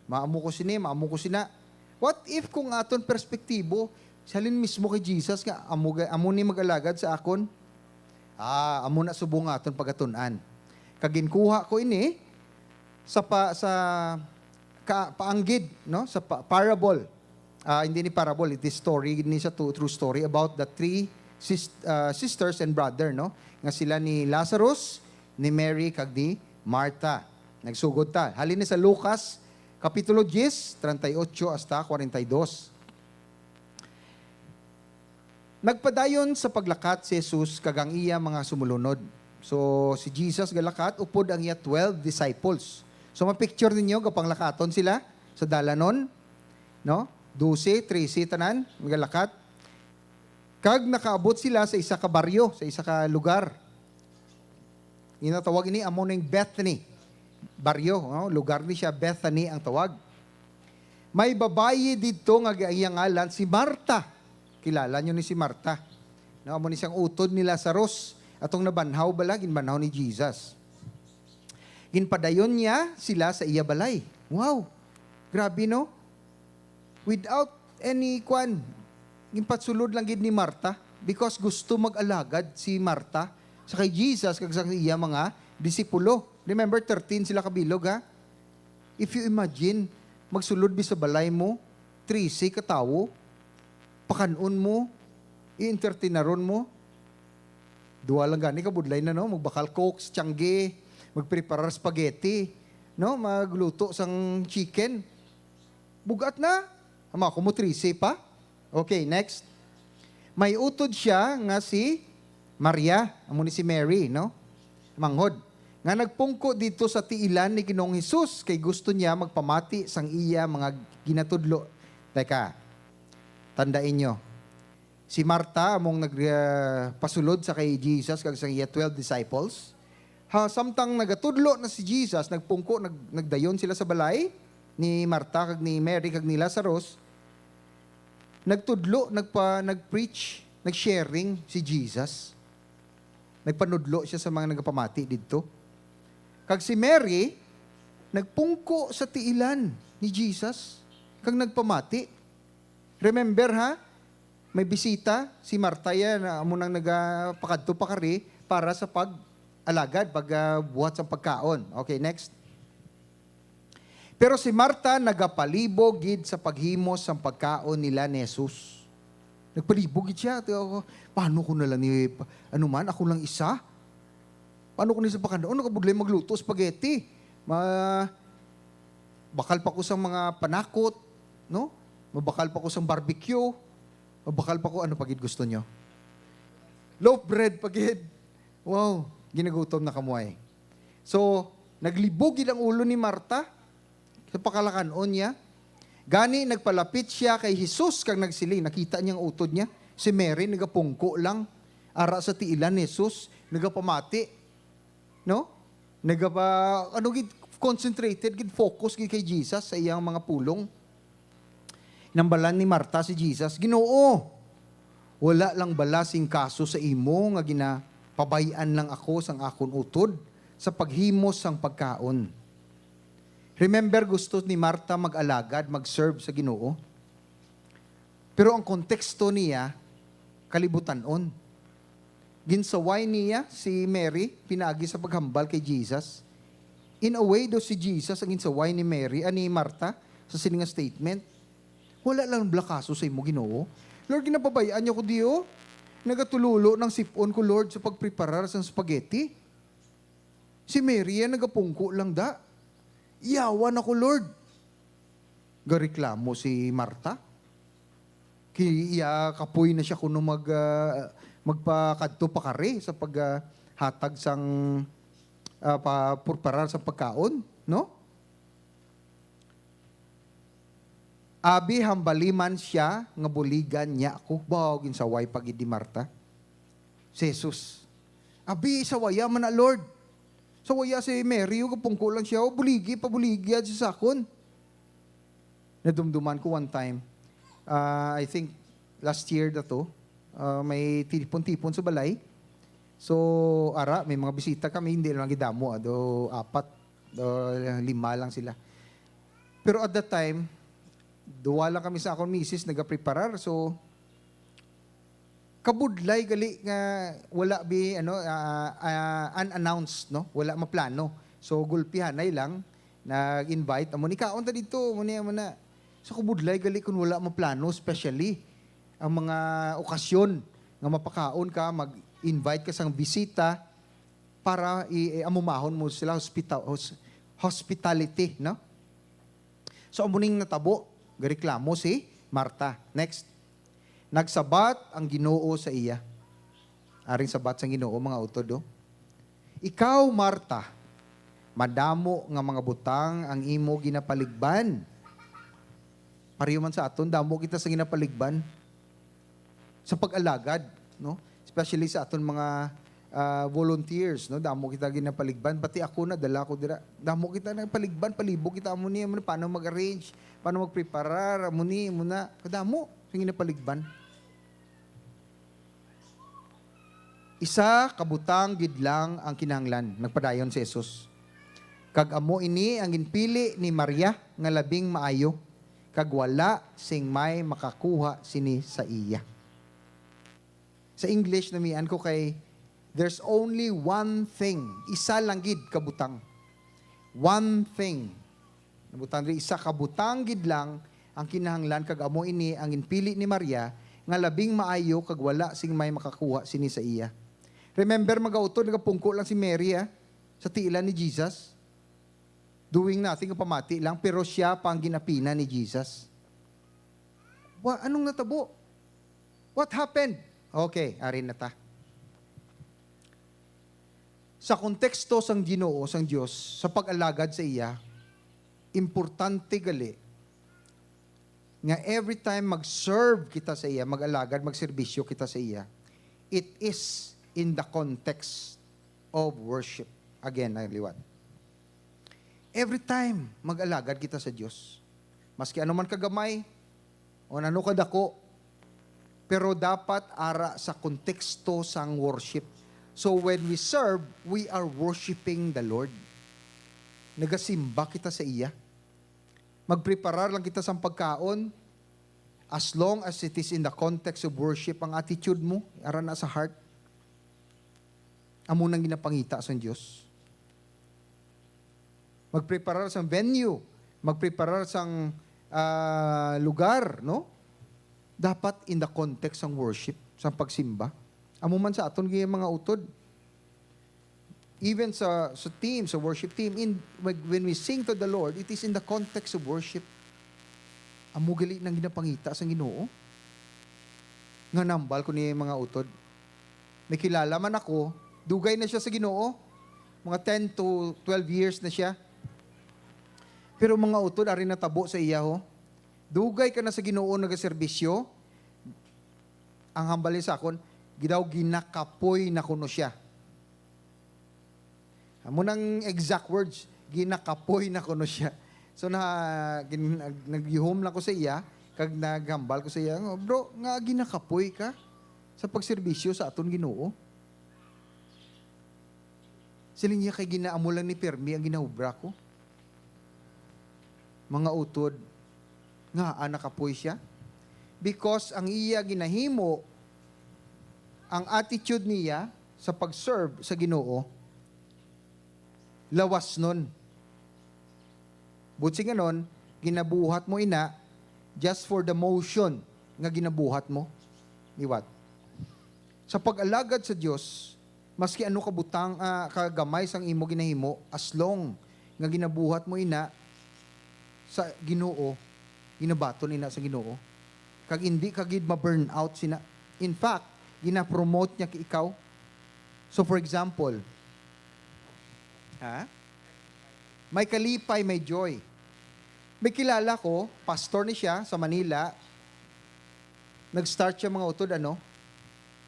Maamo ko sini, maamo ko sina." What if kung aton perspektibo, Sihalin mismo kay Jesus nga, "Amo, ga- amo ni mag-alagad sa akon?" Ah, amo na subong nga aton pagatun-an. Kag ginkuha ko ini sa pa, sa ka, paanggid, no? Sa pa, parable. Ah, hindi ni parable, it is story ni sa tu-, true story about the three sis-, ah, sisters and brother, no? Nga sila ni Lazarus, ni Mary, kag ni Martha. Nagsugod ta. Halin ni sa Lucas, Kapitulo diyes, treinta y ocho hasta kwarenta y dos. Nagpadayon sa paglakat si Jesus kag ang iya mga sumulunod. So, si Jesus galakat upod ang iya twelve disciples. So, ma-picture ninyo, gapanglakaton sila sa dalanon, no? Dose, trese, tanan, magalakat. Kag nakaabot sila sa isa ka baryo, sa isa ka lugar. Ginatawag ini amo ning Bethany. Baryo, no? Lugar ni siya, Bethany ang tawag. May babayi didto nga iya ngalan si Marta. Kilala nyo ni si Marta. No, amo ni siyang utod ni Lazarus. Atong nabanhaw bala, ginbanhaw ni Jesus. Ginpadayon niya sila sa iya balay. Wow! Grabe, no? Without any kwan, ginpasulod lang gid ni Marta because gusto mag-alagad si Marta sa kay Jesus kag sa iya mga disipulo. Remember, thirteen sila kabilog, ha? If you imagine, magsulod bi sa balay mo, trese ka tawo, pakan-on mo, i-entertaineron mo. Duwa lang gani ka budlay na, no? Magbakal Cokes, tiyangge, magpreparar spaghetti, no? Magluto sang chicken. Bugat na. Ama ko mo trese pa. Okay, next. May utod siya nga si Maria, amo ni si Mary, no? Manghod, nga nagpungko didto sa tiilan ni Ginoong Hesus kay gusto niya magpamati sang iya mga ginatudlo. Teka, tandai nyo, si Marta among nag, ah, pasulod sa kay Jesus kag sa iya twelve disciples. Ha, samtang nagatudlo na si Jesus, nagpungko, nag-, nagdayon sila sa balay ni Marta kag ni Mary kag ni Lazarus. Nagtudlo, nagpa-, nag-preach, nag-sharing si Jesus. Nagpanudlo siya sa mga nagapamati didto. Kag si Mary nagpungko sa tiilan ni Jesus kag nagpamati. Remember, ha? May bisita si Marta ya na amo nang nagapakadto pakari para sa pag-alagad, pagbuhat sang pagkaon. Okay, next. Pero si Marta nagapalibog gid sa paghimo sang pagkaon nila ni Jesus. Nagpalibog gid siya. Ati ako, "Paano ko na lang ni, ano man, ako lang isa? Paano ko ni sa pakan-on? Nakabudlay magluto spaghetti. Ma-, bakal pa ko sang mga panakot, no? Mabakal pa ko sang barbecue. Mabakal pa ko, ano pa gid gusto nyo? Loaf bread pa gid." Wow, ginagutom na kamo ay. So, naglibog gid ang ulo ni Marta sa pakalakan-on niya. Gani, nagpalapit siya kay Jesus kag nagsiling, nakita niya ang utod niya, si Mary nagapungko lang ara sa tiilan ni Jesus, nagapamati, no? Nagapa-, ano gid, concentrated gid, focus gid kay Jesus sa iyang mga pulong. Nambalan ni Marta si Jesus, "Ginoo, wala lang bala sing kaso sa imo nga ginapabay-an lang ako sang akon utod sa paghimo sang pagkaon?" Remember, gusto ni Marta mag-alagad, mag-serve sa Ginoo. Pero ang konteksto niya, kalibutan-on. Ginsaway niya si Mary pinaagi sa paghambal kay Jesus. In a way, daw si Jesus ang ginsaway ni Mary, ah, ni Marta, sa sini nga statement. "Wala lang bala kaso sa imo, Ginoo. Lord, ginapabay-an niyo ko diyo. Nagatululo ng sipon ko, Lord, sa pagpreparar sang spaghetti. Si Mary yan, nagapungko lang da. Yawan ako, Lord." Gareklamo si Marta. Ki-, iya kapoy na siya kuno mag, ah, magpakadto pakari sa pag, ah, hatag sang, ah, pa-, purparar sa pagkaon, no? "Abi hambali man sia nga buligan niya ako." Baw, ginsaway pa gid ni Marta si Jesus. "Abi, sawaya man na, Lord. Sawaya si Mary, o, gapungko lang siya, o, buligi, pabuligi siya sa akon." Nadumduman ko one time, ah, I think last year na to, ah, may tipon-tipon sa balay. So, ara, may mga bisita kami, hindi lang gid damo, ah, do apat, do lima lang sila. Pero at that time, duwa lang kami sa akon misis nagapreparar. So, Kabudlay gali nga wala bi, ano, ah, ah, unannounced, no? Wala maplano. So, gulpihanay lang, nag-invite, amo ni, "Kaon ta dito," amo ni, amo na. So, kabudlay gali kung wala maplano, especially ang mga okasyon nga mapakaon ka, mag-invite ka sang bisita para i-, i-, amumahon mo sila, hospita-, hos-, hospitality, no? So, amo ning natabo, gareklamo si Marta. Next. Nagsabat ang Ginoo sa iya. Aring sabat sang Ginoo, mga utod, oh. "Ikaw, Marta, madamo nga mga butang ang imo ginapaligban." Pareho man sa aton, damo kita sa ginapaligban sa pag-alagad, no? Especially sa aton mga, ah, volunteers, no? Damo kita ginapaligban, pati ako, nadala ko dira. Damo kita napaligban, palibog kita, amo ni, amo ni, paano mag-arrange, paano magpreparar, amo ni, amo na. Kadamo sa ginapaligban. "Isa ka butang gid lang ang kinahanglan," nagpadayon si Jesus. "Kag amo ini ang ginpili ni Maria nga labing maayo, kag wala sing may makakuha sini sa iya." Sa English, namian ko kay, "There's only one thing." Isa lang gid ka butang. One thing. Nabutang diri, "Isa ka butang gid lang ang kinahanglan, kag amo ini ang ginpili ni Maria, nga labing maayo, kag wala sing may makakuha sini sa iya." Remember, mga utod, nagapungko lang si Mary, ah, sa tiilan ni Jesus. Doing nothing, pamati lang, pero siya pa ang ginapina ni Jesus. Wa, anong natabo? What happened? Okay, ari na ta. Sa konteksto sang Ginoo, sang Dios, sa pag-alagad sa iya, importante gali nga every time mag-serve kita sa iya, mag-alagad, magserbisyo kita sa iya, it is in the context of worship. Again, na liwat. Every time mag-alagad kita sa Dios, maski ano man kagamay o ano kadako, pero dapat ara sa konteksto sang worship. So when we serve, we are worshiping the Lord. Nagasimba kita sa iya. Magpreparar lang kita sang pagkaon, as long as it is in the context of worship, ang attitude mo, ara na sa heart, amo nang ginapangita sang Dios. Magpreparar sang venue, magpreparar sang, ah, lugar, no? Dapat in the context sang worship, sang pagsimba. Amo man sa aton gid, mga utod. Even sa, sa team, sa worship team, in, when, when we sing to the Lord, it is in the context of worship. Amo gali nang ginapangita sang Ginoo. Nga nahambal ko ni, mga utod. May kilala man ako, dugay na siya sa Ginoo. Mga ten to twelve years na siya. Pero, mga utod, ari natabo sa iya, ho. Dugay ka na sa Ginoo nagaserbisyo. Ang hambal niya sa akon, daw ginakapoy na kuno siya. Amo nang exact words, "Ginakapoy na kuno siya." So, na, gin-, nag-, nagyuhom lang ko sa iya, kag naghambal ko sa iya, "Bro, nga ginakapoy ka sa pagserbisyo sa aton Ginoo?" Siling niya, "Kay ginaamo lang ni pirmi ang ginahubra ko." Mga utod, ngaa nakapoy siya? Because ang iya ginahimo, ang attitude niya sa pag-serve sa Ginoo, lawasnon. Buot silingon, ginabuhat mo ina just for the motion nga ginabuhat mo. Liwat. Sa pag-alagad sa Dios, maski ano ka butang, ah, ka gamay sang imo ginahimo, as long nga ginabuhat mo ina sa Ginoo, ginabaton ina sa Ginoo, kag indi ka gid ma-burn out sina. In fact, gina-promote niya ki-, ikaw. So, for example, ha? May kalipay, may joy. May kilala ko, pastor ni siya sa Manila. Nag-start siya, mga utod, ano?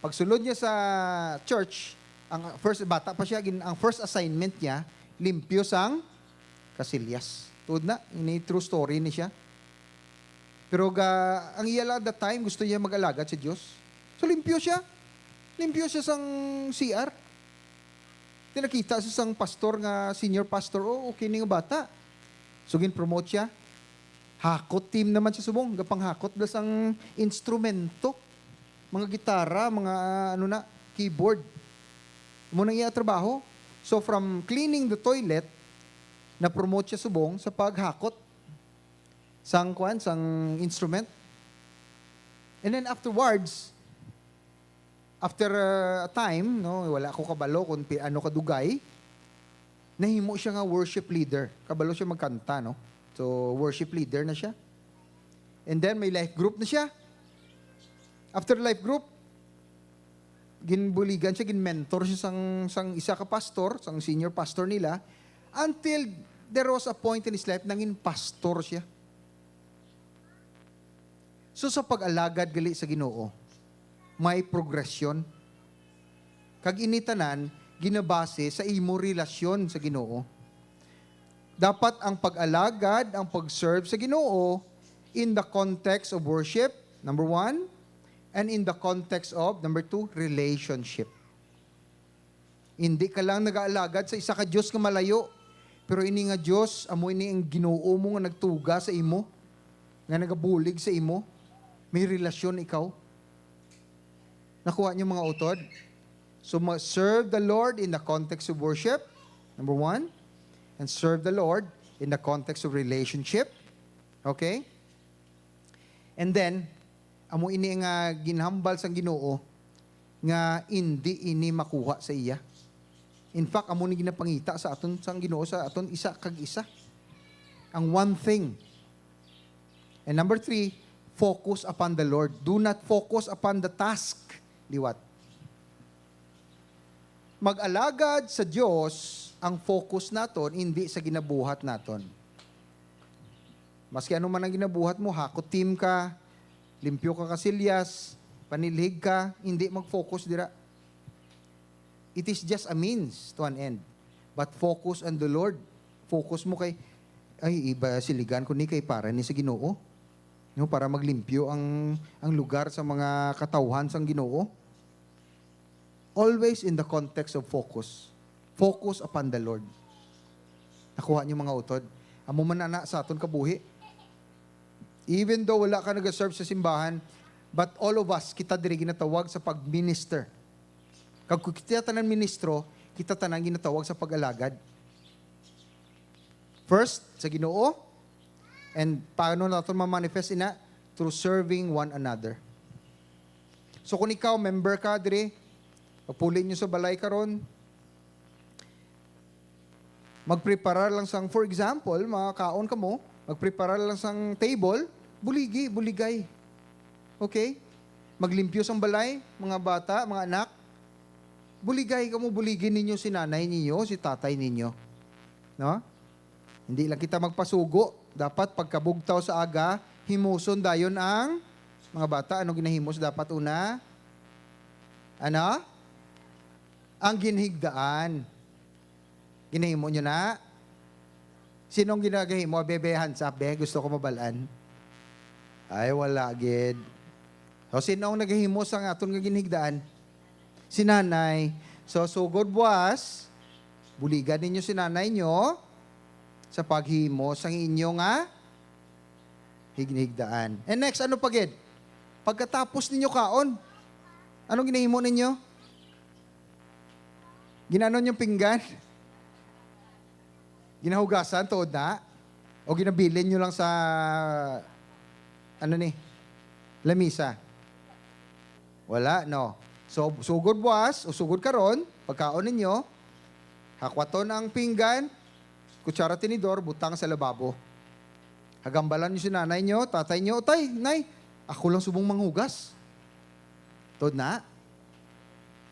Pagsulod niya sa church, ang first, bata pa siya, gin-, ang first assignment niya, limpyo sang kasilyas. Tuod na, ini true story ni siya. Pero ga, ang iya lang that time, gusto niya mag-alagad sa Dios. So, limpyo siya. Limpyo siya sang C R. Ti nakita siya sang pastor nga, senior pastor, "Oh, okay ni nga bata." So, gin-promote siya. Hakot team naman siya subong, gapanghakot bala sang instrumento. mga gitara, mga, ah, ano na, keyboard. Amo nang iya trabaho. So, from cleaning the toilet, na-promote siya subong sa paghakot sang, kuan, sang instrument. And then afterwards, after, uh, a time, no, wala ko kabalo kung pi-, ano kadugay, nahimo siya nga worship leader. Kabalo siya magkanta, no? So, worship leader na siya. And then, may life group na siya. After life group, ginbuligan siya, ginmentor siya sang, sang isa ka pastor, sang senior pastor nila, until there was a point in his life, nangin pastor siya. So, sa pag-alagad gali sa Ginoo, may progresyon. Kag ini tanan ginabase sa imo relasyon sa Ginoo. Dapat ang pag-alagad, ang pag-serve sa Ginoo in the context of worship, number one, and in the context of, number two, relationship. Hindi ka lang nagaalagad sa isa ka Dios nga malayo, pero ini nga Dios, amo ini ang Ginoo mo nga nagtuga sa imo, nga nagabulig sa imo. May relasyon ikaw. Nakuha niyo, mga utod? So, ma-, serve the Lord in the context of worship, number one, and serve the Lord in the context of relationship. Okay? And then, amo ini nga ginhambal sang Ginoo nga indi ini makuha sa iya. In fact, amo ni ginapangita sa aton sang Ginoo sa aton isa kag isa. Ang one thing. And number three, focus upon the Lord. Do not focus upon the task. Liwat. Mag-alagad sa Dios ang focus naton, hindi sa ginabuhat naton. Maski ano man ang ginabuhat mo, hakot team ka, limpyo ka kasilyas, panilhig ka, hindi mag-focus dira. It is just a means to an end. But focus on the Lord. Focus mo kay, "Ay, iba, siligan ko ni kay para ni sa Ginoo." No, para maglimpyo ang, ang lugar sa mga katawhan sang Ginoo. Always in the context of focus. Focus upon the Lord. Nakuha niyo, mga utod? Amo man ana sa aton kabuhi. Even though wala ka nag-serve sa simbahan, but all of us, kita diri ginatawag sa pag-minister. Kag kung kita tanan ministro, kita tanan ginatawag sa pag-alagad. First, sa Ginoo, and paano naton ma-manifest ina? Through serving one another. So, kung ikaw, member ka diri, pagpuli nyo sa balay karon, magpreparar lang sang, for example, makakaon kamo, magpreparar lang sang table, buligi, buligay. Okay? Maglimpyo sang balay, mga bata, mga anak, buligay kamo, buligi ninyo si nanay ninyo, si tatay ninyo. No? Hindi lang kita magpasugo. Dapat pagkabugtaw sa aga, himuson dayon ang mga bata. Ano ginahimo sa dapat una? Ano? Ang ginhigdaan. Ginahimo nyo na? Sinong ginagahimo? Bebe, hands up, be. Gusto ko mabalaan. Ay, wala, gid. O, sinong nagahimo sa aton nga ginhigdaan? Si nanay. So, sugod buwas, buligan ninyo si nanay nyo sa paghimo sang inyo nga higdaan. And next, ano pa gid? Pagkatapos ninyo kaon, anong ginahimo ninyo? Ginanon yung pinggan? Ginahugasan, tuod na? O ginabilin nyo lang sa, ano ni, lamisa? Wala, no? So, sugod buwas, o sugod karon, pagkaon ninyo, hakwaton ang pinggan, kutsara, tinidor, butang sa lababo. Hagambalan nyo si nanay nyo, tatay nyo, "Tay, nay, ako lang subong manghugas." Tuod na?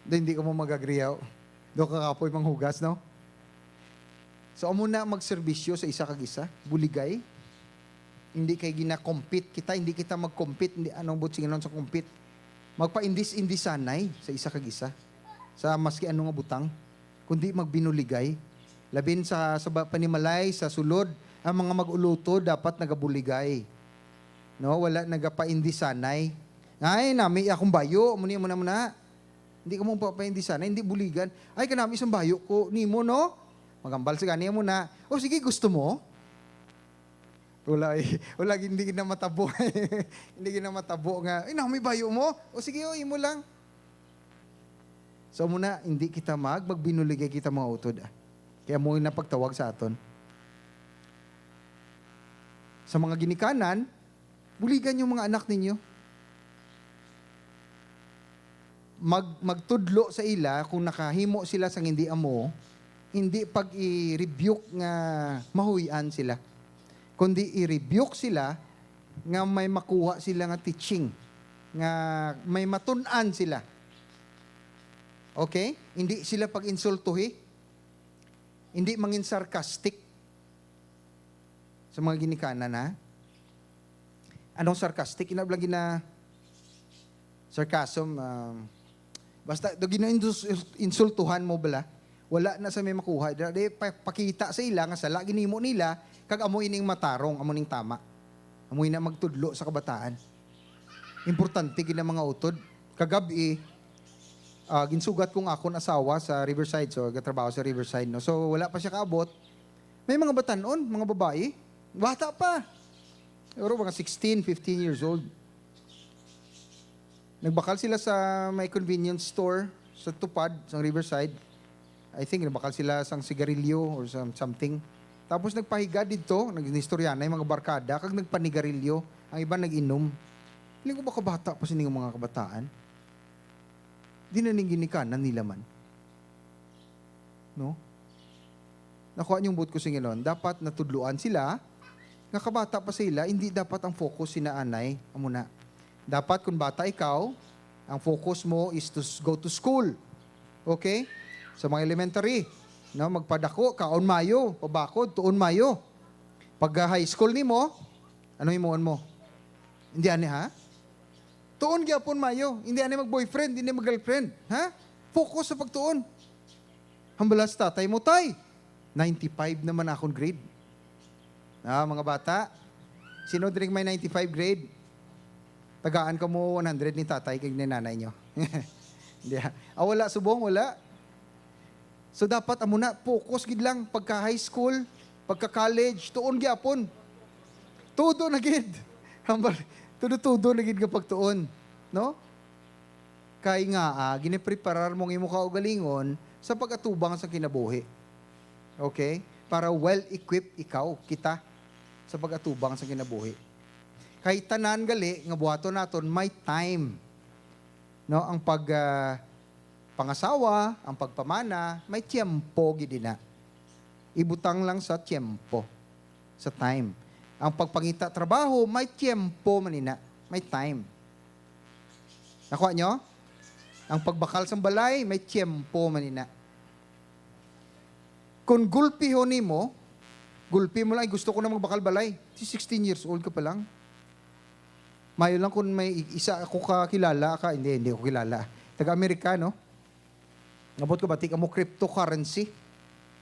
Di, hindi ka mo mag-agree, yaw. Do ka kapoy manghugas, no? So, amo na magserbisyo sa isa kag isa, buligay. Hindi kay gina-compete kita, hindi kita mag-compete, hindi, anong buot silingon sa compete? Magpaindis-indisanay sa isa kag isa, sa maski ano nga butang, kundi magbinuligay. Labin sa, sa ba-, panimalay, sa sulod, ang mga mag-ulutod dapat nagabuligay. No, wala nagapaindisanay. "Ay, nami akong bayo, muni mo na, muna." Hindi ka mo papaindisanay, hindi buligan. "Ay, kanami sang bayo ko nimo, no?" Magambal sa gani mo na, "O, sige, gusto mo?" Wala, eh. Wala, hindi na matabo. Hindi na matabo nga, "Ay, na, may bayo mo? O sige, o, imo lang." So, muna, hindi kita mag-, magbinuligay kita, mga utod, ah. Kaya mo na pagtawag sa aton. Sa mga ginikanan, buligan yung mga anak ninyo. Mag-, magtudlo sa ila kung nakahimo sila sang hindi amo, hindi pag i-rebuke nga mahuy-an sila, kundi i-rebuke sila nga may makuha sila nga teaching, nga may matun-an sila. Okay? Hindi sila pag-insultuhi, hindi mangin sarcastic sa mga ginikanan, ha? Anong sarcastic? Ina lang gina-, sarcasm, um, basta do gina-, insultuhan mo bala, wala na sa may makuha. Di, di, pa-, pakita sa ila nga sala ginimo nila, kag amo ining matarong, amo ning tama. Amo na magtudlo sa kabataan. Importante gid ang mga utod. Kagab-i, ah, ginsugat kong akon asawa sa Riverside, so gatrabaho sa Riverside, no? So, wala pa siya kaabot. May mga batan-on, mga babae. Bata pa. Siguro mga sixteen, fifteen years old. Nagbakal sila sa may convenience store sa tupad, sa Riverside. I think nagbakal sila sang sigarilyo or some, something. Tapos nagpahiga didto, nag-istorya na yung mga barkada, kag nagpanigarilyo. Ang iba nag-inom. Feeling ko baka bata pa sini nga mga kabataan. Di na ning ginikanan nila man. No? Nakuha niyo ang buot ko sa ingon. Dapat natudloan sila nga kabata pa sila, hindi dapat ang focus sina anay. Amo na. Dapat kung bata ikaw, ang focus mo is to s-, go to school. Okay? Sa mga elementary, no, magpadako, kaon mayo, pabakod, tuon mayo. Pag, ah, high school nimo, ano himuon mo? Hindi ani, ha? Tuon gyapon mayo. Hindi ani mag-boyfriend, hindi mag-girlfriend, ha? Focus sa pagtuon. Hambala sa tatay mo, "Tay, ninety-five naman akong grade." Ah, mga bata, sino diri may ninety-five grade? Tagaan ka mo one hundred ni tatay kag ni nanay nyo. Hindi, ah. Ah, wala, subong, wala. So, dapat amo na, focus gid lang pagka high school, pagka college, tuon gyapon. Tudo na gid. Hambal, tudo-tudo na gid nga pagtuon, no? Kay nga, ah, ginipreparar mo ang imo kaugalingon sa pag-atubang sa kinabuhi. Okay? Para well-equipped ikaw, kita, sa pag-atubang sa kinabuhi. Kay tanan gali nga buhaton naton may time, no? Ang pag, ah, pangasawa, ang pagpamana, may tiyempo gid ina. Ibutang lang sa tiyempo, sa time. Ang pagpangita trabaho, may tiyempo man ina, may time. Nakuha nyo? Ang pagbakal sang balay, may tiyempo man ina. Kung gulpihon nimo, gulpi mo lang, "Ay, gusto ko na magbakal balay." Si sixteen years old ka pa lang. Mayo lang kung may i-, isa ako kakilala ka, hindi, hindi ko kilala. Taga-Amerika, no? Abot ko, bati ka mo cryptocurrency?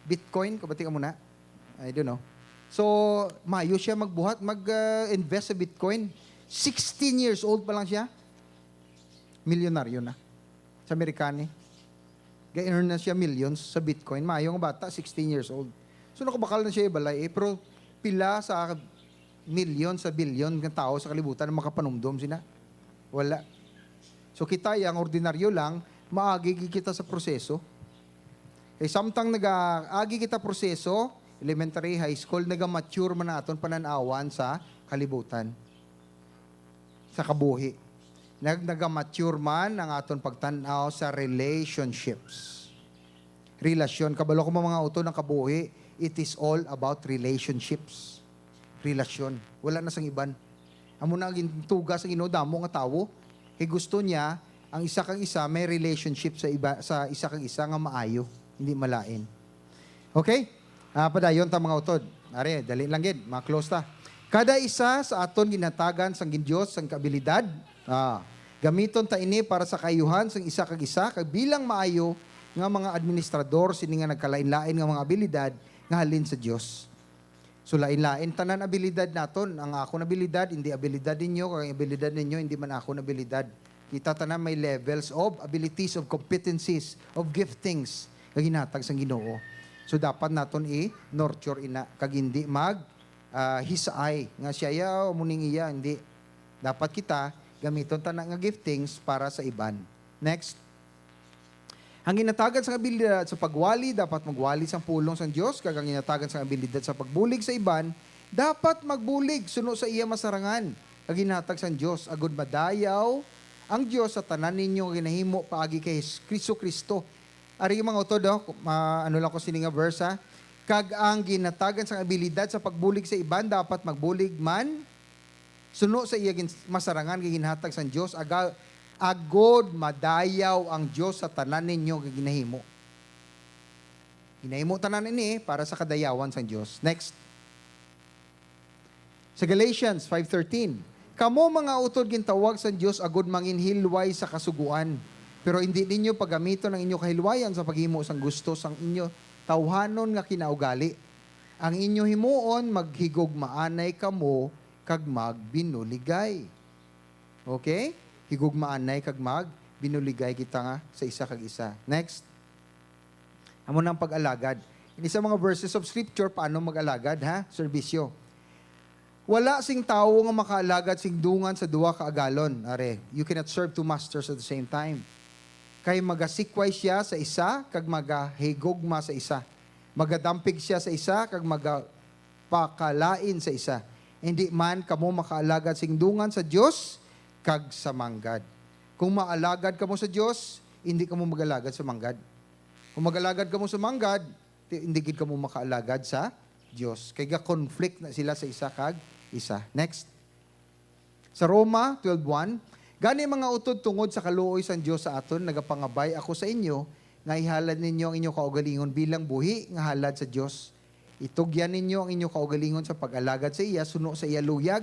Bitcoin, kabati ka mo na? I don't know. So, mayo siya magbuhat, mag, uh, invest sa Bitcoin. Sixteen years old pa lang siya. Milyonaryo na. Sa Amerikani. Ga-earn na siya millions sa Bitcoin. Mayo nga bata, sixteen years old. So, nakabakal na siya ibalay, eh. Pero pila sa million, sa billion nga tao sa kalibutan ang makapanumdom sina? Wala. So, kita, ang ordinaryo lang, maagi gid kita sa proseso. Kay samtang nagaagi kita proseso, elementary, high school, naga-mature man aton panan-awan sa kalibutan, sa kabuhi. Nag-, naga-mature man ang aton pagtan-aw sa relationships. Relasyon. Kabalo ko, mga utod, ang kabuhi, it is all about relationships. Relasyon. Wala na sang iban. Amo na ang gintuga sa Ginoo, damo nga tawo. Kay gusto niya ang isa kag isa may relationship sa iba, sa isa kag isa nga maayo, hindi malain. Okay? Ah, padayon ta, mga utod. Are, dali lang gid, ma-close ta. Kada isa sa aton ginhatagan sang gin-, Dios sang abilidad. Ah, gamiton ta ini para sa kaayuhan sang isa kag isa, kag bilang maayo nga mga administrador sini nga nagkalain-lain nga mga abilidad nga halin sa Dios. So, lain-lain tanan abilidad naton. Ang akon abilidad, hindi abilidad ninyo, kag ang abilidad ninyo, hindi man akon abilidad. Kita tanan may levels of abilities, of competencies, of giftings nga ginhatag sang Ginoo. So, dapat naton i-nurture ina, kag hindi mag-, ah, his eye, nga siya, "Ya, amo ning iya." Hindi. Dapat kita gamiton ta na nga giftings para sa iban. Next. Ang ginhatagan sang abilidad sa pagwali dapat magwali sang pulong sang Dios, kag ang ginhatagan sang abilidad sa pagbulig sa iban dapat magbulig suno sa iya masarangan kag ginhatag sang Dios, agod madayaw ang Dios sa tanan ninyo nga ginahimo paagi kay Jes-, Jesu-Cristo. Ari, mga utod, oh, ma-, ano lang ko sini nga verse, ha? "Kag ang ginhatagan sang abilidad sa pagbulig sa iban dapat magbulig man suno sa iya gin-, masarangan nga ginhatag sang Dios, aga-, agod madayaw ang Dios sa tanan ninyo nga ginahimo." Ginahimo tanan ini para sa kadayawan sang Dios. Next. Sa Galatians five thirteen, "Kamo, mga utod, gintawag sang Dios agud manginhilway sa Kasugoan, pero indi ninyo paggamiton ang inyo kahilwayan sa paghimo sang gusto sang inyo tawhanon nga kinaugali. Ang inyo himuon maghigugmaanay kamo kag magbinuligay." Okay? Higugmaanay kag magbinuligay kita nga sa isa kag isa. Next. Amo na ang pag-alagad. Ini sa mga verses of scripture, paano mag-alagad, ha? Serbisyo. "Wala sing tawo nga makaalagad sing dungan sa duha ka agalon." Are, you cannot serve two masters at the same time. Kay magasikway siya sa isa kag magahigugma sa isa. Magadampig siya sa isa kag magapakalain sa isa. Hindi man kamo makaalagad sing dungan sa Dios kag sa manggad. Kung maalagad kamo sa Dios, hindi kamo mag-alagad sa manggad. Kung mag-alagad kamo sa manggad, ti-, hindi gid kamo makaalagad sa Dios. Kay ga-conflict na sila sa isa kag isa. Next. Sa Roma twelve one, "Gani, mga utod, tungod sa kaluoy sang Dios sa aton, nagapangabay ako sa inyo nga ihalad ninyo ang inyo kaugalingon bilang buhi nga halad sa Dios. Itugyan ninyo ang inyo kaugalingon sa pag-alagad sa iya suno sa iya luyag.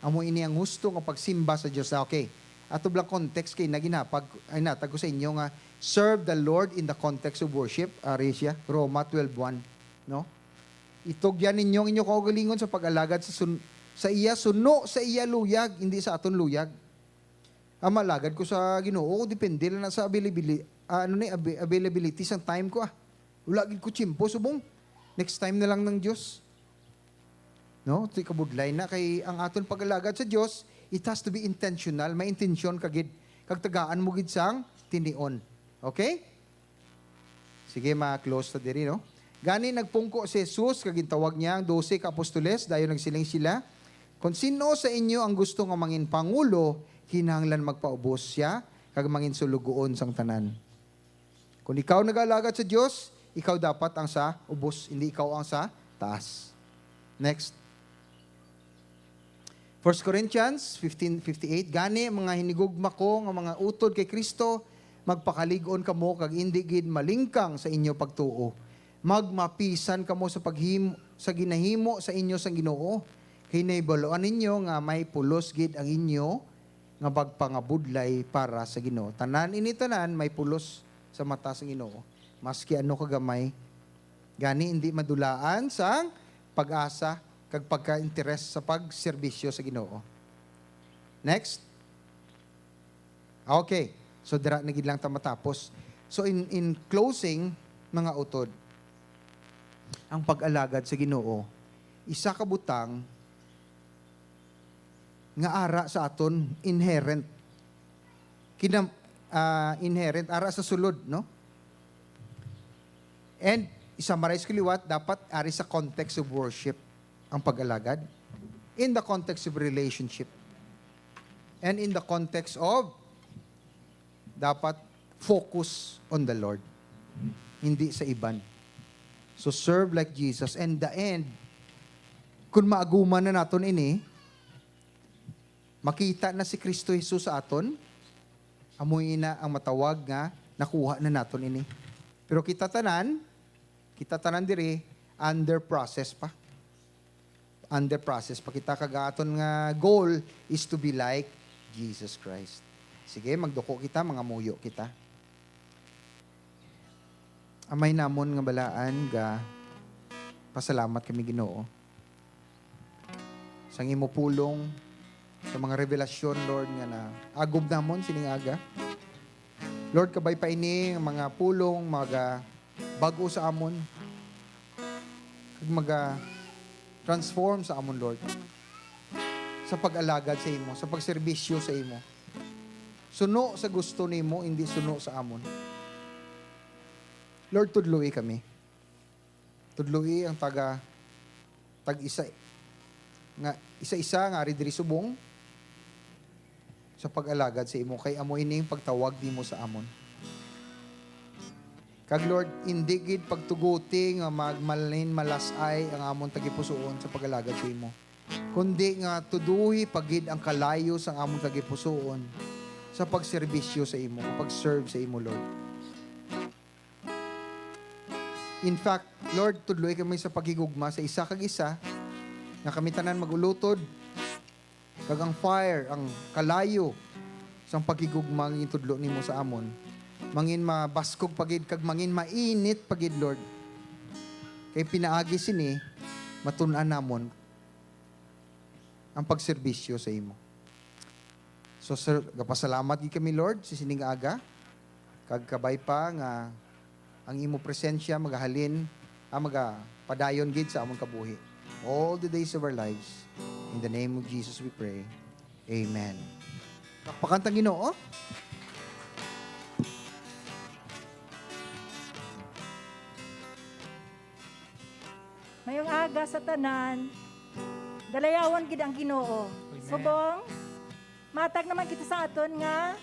Amo ini ang husto nga pagsimba sa Dios." Ah, okay. Ato lang context kay naginapag, ay, natag ko sa inyo nga serve the Lord in the context of worship. Ari siya, Roma twelve one, no? "Itugyan ninyo ang inyo kaugalingon sa pag-alagad sa sun-, sa iya suno sa iya luyag, hindi sa aton luyag." Ang maalagad ko sa Ginoo, depende lang na sa availabili-, ah, ano ni, abi-, availability sang time ko, ah. Wala gid ko tiyempo subong. Next time na lang ng Dios. No? Ti kabudlay na kay ang aton pag-alagad sa Dios, it has to be intentional. May intensyon ka gid. Kag tagaan mo gid sang tinion. Okay? Sige, ma-close ta diri, no? Gani, nagpungko si Jesus, kag gintawag niya ang dose ka apostoles, dayon nagsiling sila, "Kon sino sa inyo ang gusto nga mangin pangulo, kinahanglan magpaubos sia, kag mangin sulugoon sang tanan." Kon ikaw nag-alagad sa Dios, ikaw dapat ang sa ubos, hindi ikaw ang sa taas. Next. First Corinthians fifteen fifty-eight, "Gani, mga hinigugma ko nga mga utod kay Cristo, magpakalig-on kamo kag indi gid malingkang sa inyo pagtuo. Magmapisan kamo sa paghim-, sa ginahimo sa inyo sang Ginoo, kay nahibaluan ninyo nga may pulos gid ang inyo nga pagpangabudlay para sa Ginoo." Tanan ini tanan may pulos sa mata sang Ginoo, maski ano ka gamay. Gani, hindi madulaan sang pag-asa kag pagka-interes sa pagserbisyo sa Ginoo. Next. Okay. So, dira na gid lang ta matapos. So, in, in closing, mga utod, ang pag-alagad sa Ginoo, isa ka butang nga ara sa aton inherent. Kinam-, ah, inherent, ara sa sulod, no? And, i-summarize ko liwat, dapat ari sa context of worship ang pag-alagad. In the context of relationship. And in the context of, dapat focus on the Lord. Hindi sa iban. So, serve like Jesus. And the end, kung maaguman na naton ini, makita na si Kristo Jesus sa aton, amo ina ang matawag nga nakuha na naton ini. Pero kita tanan, kita tanan diri, under process pa. Under process pa kita, kag aton nga goal is to be like Jesus Christ. Sige, magduko kita, mangamuyo kita. Amay namon nga balaan, ga pasalamat kami, Ginoo, sang imo pulong, sa mga revelasyon, Lord, nga naagob namon sining aga. Lord, kabay pa ini nga mga pulong, maga bag-o sa amon, kag maga Transform sa amon, Lord, sa pag-alagad sa imo, sa pagserbisyo sa imo. Suno sa gusto nimo, hindi suno sa amon. Lord, tudloi kami. Tudloi ang taga, tag-isa, nga isa-isa nga ari diri subong sa pag-alagad sa imo, kay amo ini ang pagtawag nimo sa amon. Kag Lord, indi gid pagtuguti nga magmalin malas-ay ang amon tagipusoon sa pag-alagad sa imo, kundi nga tuduhi pa gid ang kalayo sang amon tagipusoon sa pagserbisyo sa imo, pag-serve sa imo, Lord. In fact, Lord, tudloi kami sa paghigugma sa isa kag isa, nga kami tanan mag-ulotod, kag ang fire, ang kalayo sang paghigugma nga gintudlo nimo sa amon, mangin mabaskog pa gid kag mangin mainit pa gid, Lord. Kay pinaagi sini, matun-an namon ang pagserbisyo sa imo. So, sir, gapasalamat gid kami, Lord, sa sining aga, kag kabay pa nga ang imo presensya magahalin, ah, magapadayon gid sa amon kabuhi all the days of our lives. In the name of Jesus we pray. Amen. Pakpakan ta ang Ginoo. Mayong aga sa tanan. Dalayawon gid ang Ginoo. Amen. Subong, matag naman kita sa aton nga,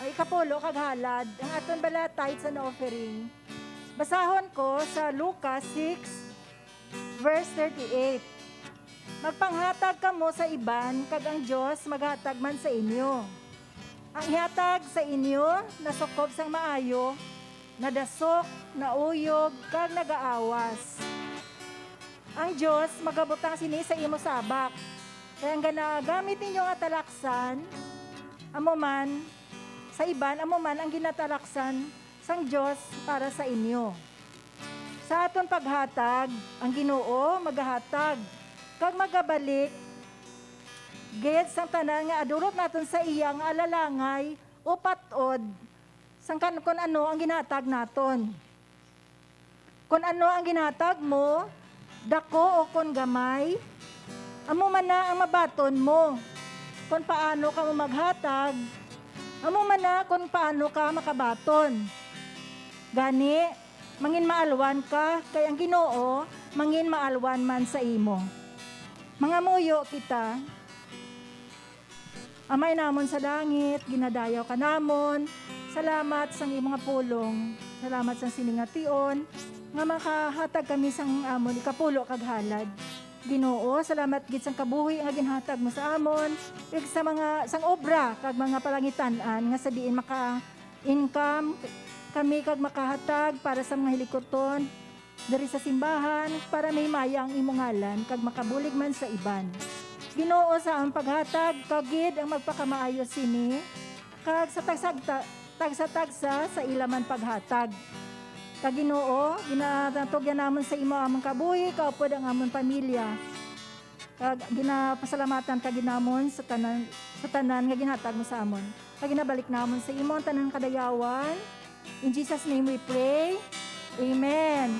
ay, ikapulo kag halad, ang aton bala tithes and offering. Basahon ko sa Lucas six, verse thirty-eight. "Magpanghatag kamo sa iban, kag ang Dios maghatag man sa inyo. Ang ihatag sa inyo nasukob sang maayo, nadasok, nauyog, kag nagaawas. Ang Dios magabutang sini sa imo sabak. Kay ang ginagamit ninyo nga talaksan, amo man, sa iban, amo man ang ginatalaksan sang Dios para sa inyo." Sa aton paghatag, ang Ginoo magahatag kag magabalik gid sang tanan nga adulot naton sa iya nga alalangay o pat-od sang kan-, kon ano ang ginhatag naton. Kon ano ang ginhatag mo, dako o kon gamay, amo man na ang mabaton mo. Kon paano kamo maghatag, amo man na kon paano ka makabaton. Gani, mangin maalwan ka, kay ang Ginoo mangin maalwan man sa imo. Mangamuyo kita. Amay namon sa langit, ginadayaw ka namon. Salamat sang imo nga pulong. Salamat sang sining nga tion nga makahatag kami sang amon ikapulo kag halad. Ginoo, salamat gid sang kabuhi nga ginhatag mo sa amon, ug sa mga, sang obra kag mga palangitan-an nga sa diin maka-income kami kag makahatag para sa mga hilikuton diri sa simbahan, para mahimaya ang imo ngalan kag makabulig man sa iban. Ginoo, sa ang paghatag, kag gid ang magpakamaayo sini, kag sa tagsa-, ta-, tagsa-tagsa sa ila man paghatag. Kag Ginoo, ginatugyan namon sa imo among kabuhi, kaupod ang amon pamilya. Kag ginapasalamatan ka gid namon sa tanan, sa tanan nga ginhatag mo sa amon. Kag ginabalik namon sa imo ang tanan kadayawan. In Jesus' name we pray. Amen.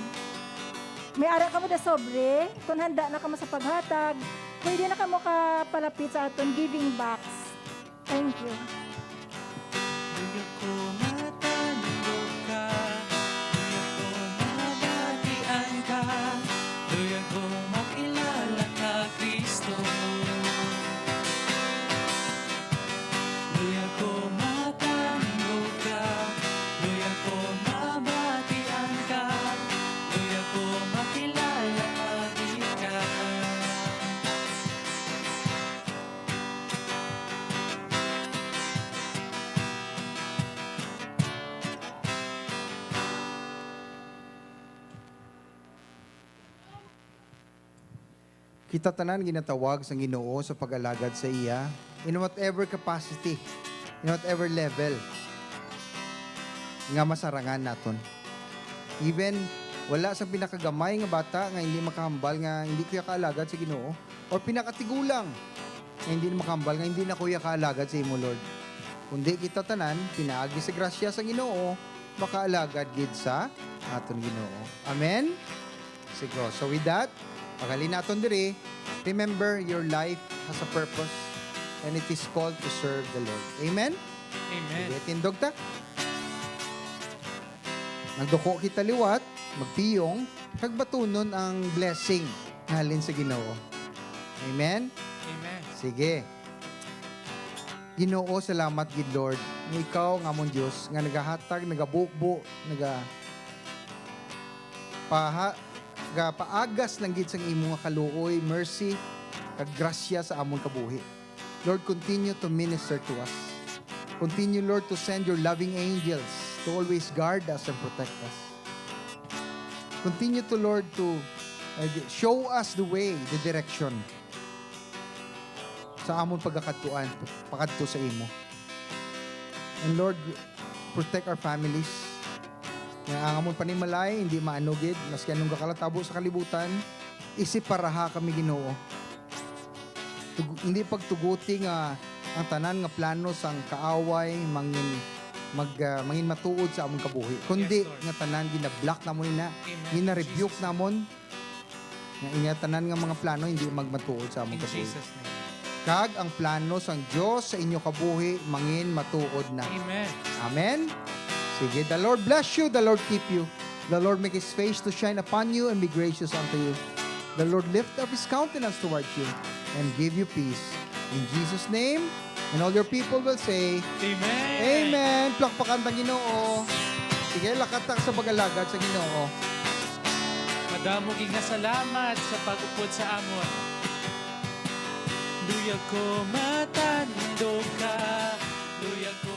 May ara kamo da sobre, kung handa na kamo sa paghatag, pwede na kamo kapalapit sa aton giving box. Thank you. Luya ko matandog ka, luya ko mabatian ka, luya ko makilala ka, Kristo. Luya ko matandog ka, luya ko mabatian ka, luya ko makilala ka, di ka. Kita tanan ginatawag sang Ginoo sa pag-alagad sa iya in whatever capacity, in whatever level nga masarangan naton. Even wala sang pinakagamay nga bata nga hindi makahambal nga hindi ko ya kaalagad sa Ginoo, or pinakatigulang nga hindi na makahambal nga hindi na ko ya kaalagad sa imo, Lord. Kundi kita tanan, pinaagi sa grasya sa Ginoo, makaalagad gid sa aton Ginoo. Amen? Sige, so with that, Paghalin naton diri, remember, your life has a purpose and it is called to serve the Lord. Amen? Amen. Sige, tindog ta. Magduko kita liwat, magpiyong, kag batunon ang blessing nga halin sa Ginoo. Amen? Amen. Sige. Ginoo, salamat gid, Lord, nga ikaw nga amon Dios nga nagahatag, nagabubo, naga paha, nagapaagas lang gid sang imo nga kaluoy, mercy, kag grasya sa amon kabuhi. Lord, continue to minister to us. Continue, Lord, to send your loving angels to always guard us and protect us. Continue to, Lord, to uh, show us the way, the direction sa amon pagakadtuan pakadto sa imo. And Lord, protect our families. Nga ang amon panimalay hindi maano gid, maski anong gakalatabo sa kalibutan, isiparaha kami, Ginoo. Tug- hindi pagtuguti nga ang tanan nga plano sang kaaway mangin mag ah, mangin matuod sa amon kabuhi, kundi Yes, Lord. nga tanan ginablock namon ina, Amen. Ginarebuke namon, nga ina tanan nga mga plano hindi magmatuod sa amon In kabuhi. Jesus' name. Kag ang plano sang Dios sa inyo kabuhi mangin matuod na. Amen. Amen. Sige, the Lord bless you, the Lord keep you. The Lord make his face to shine upon you and be gracious unto you. The Lord lift up his countenance towards you and give you peace. In Jesus' name, and all your people will say, Amen. Amen. Plakpakan ta Ginoo. Sige, lakat ta sa pag-alagad sa Ginoo. Madamo gid nga salamat sa pag-upod sa amon. Luya ko matandog ka, luya ko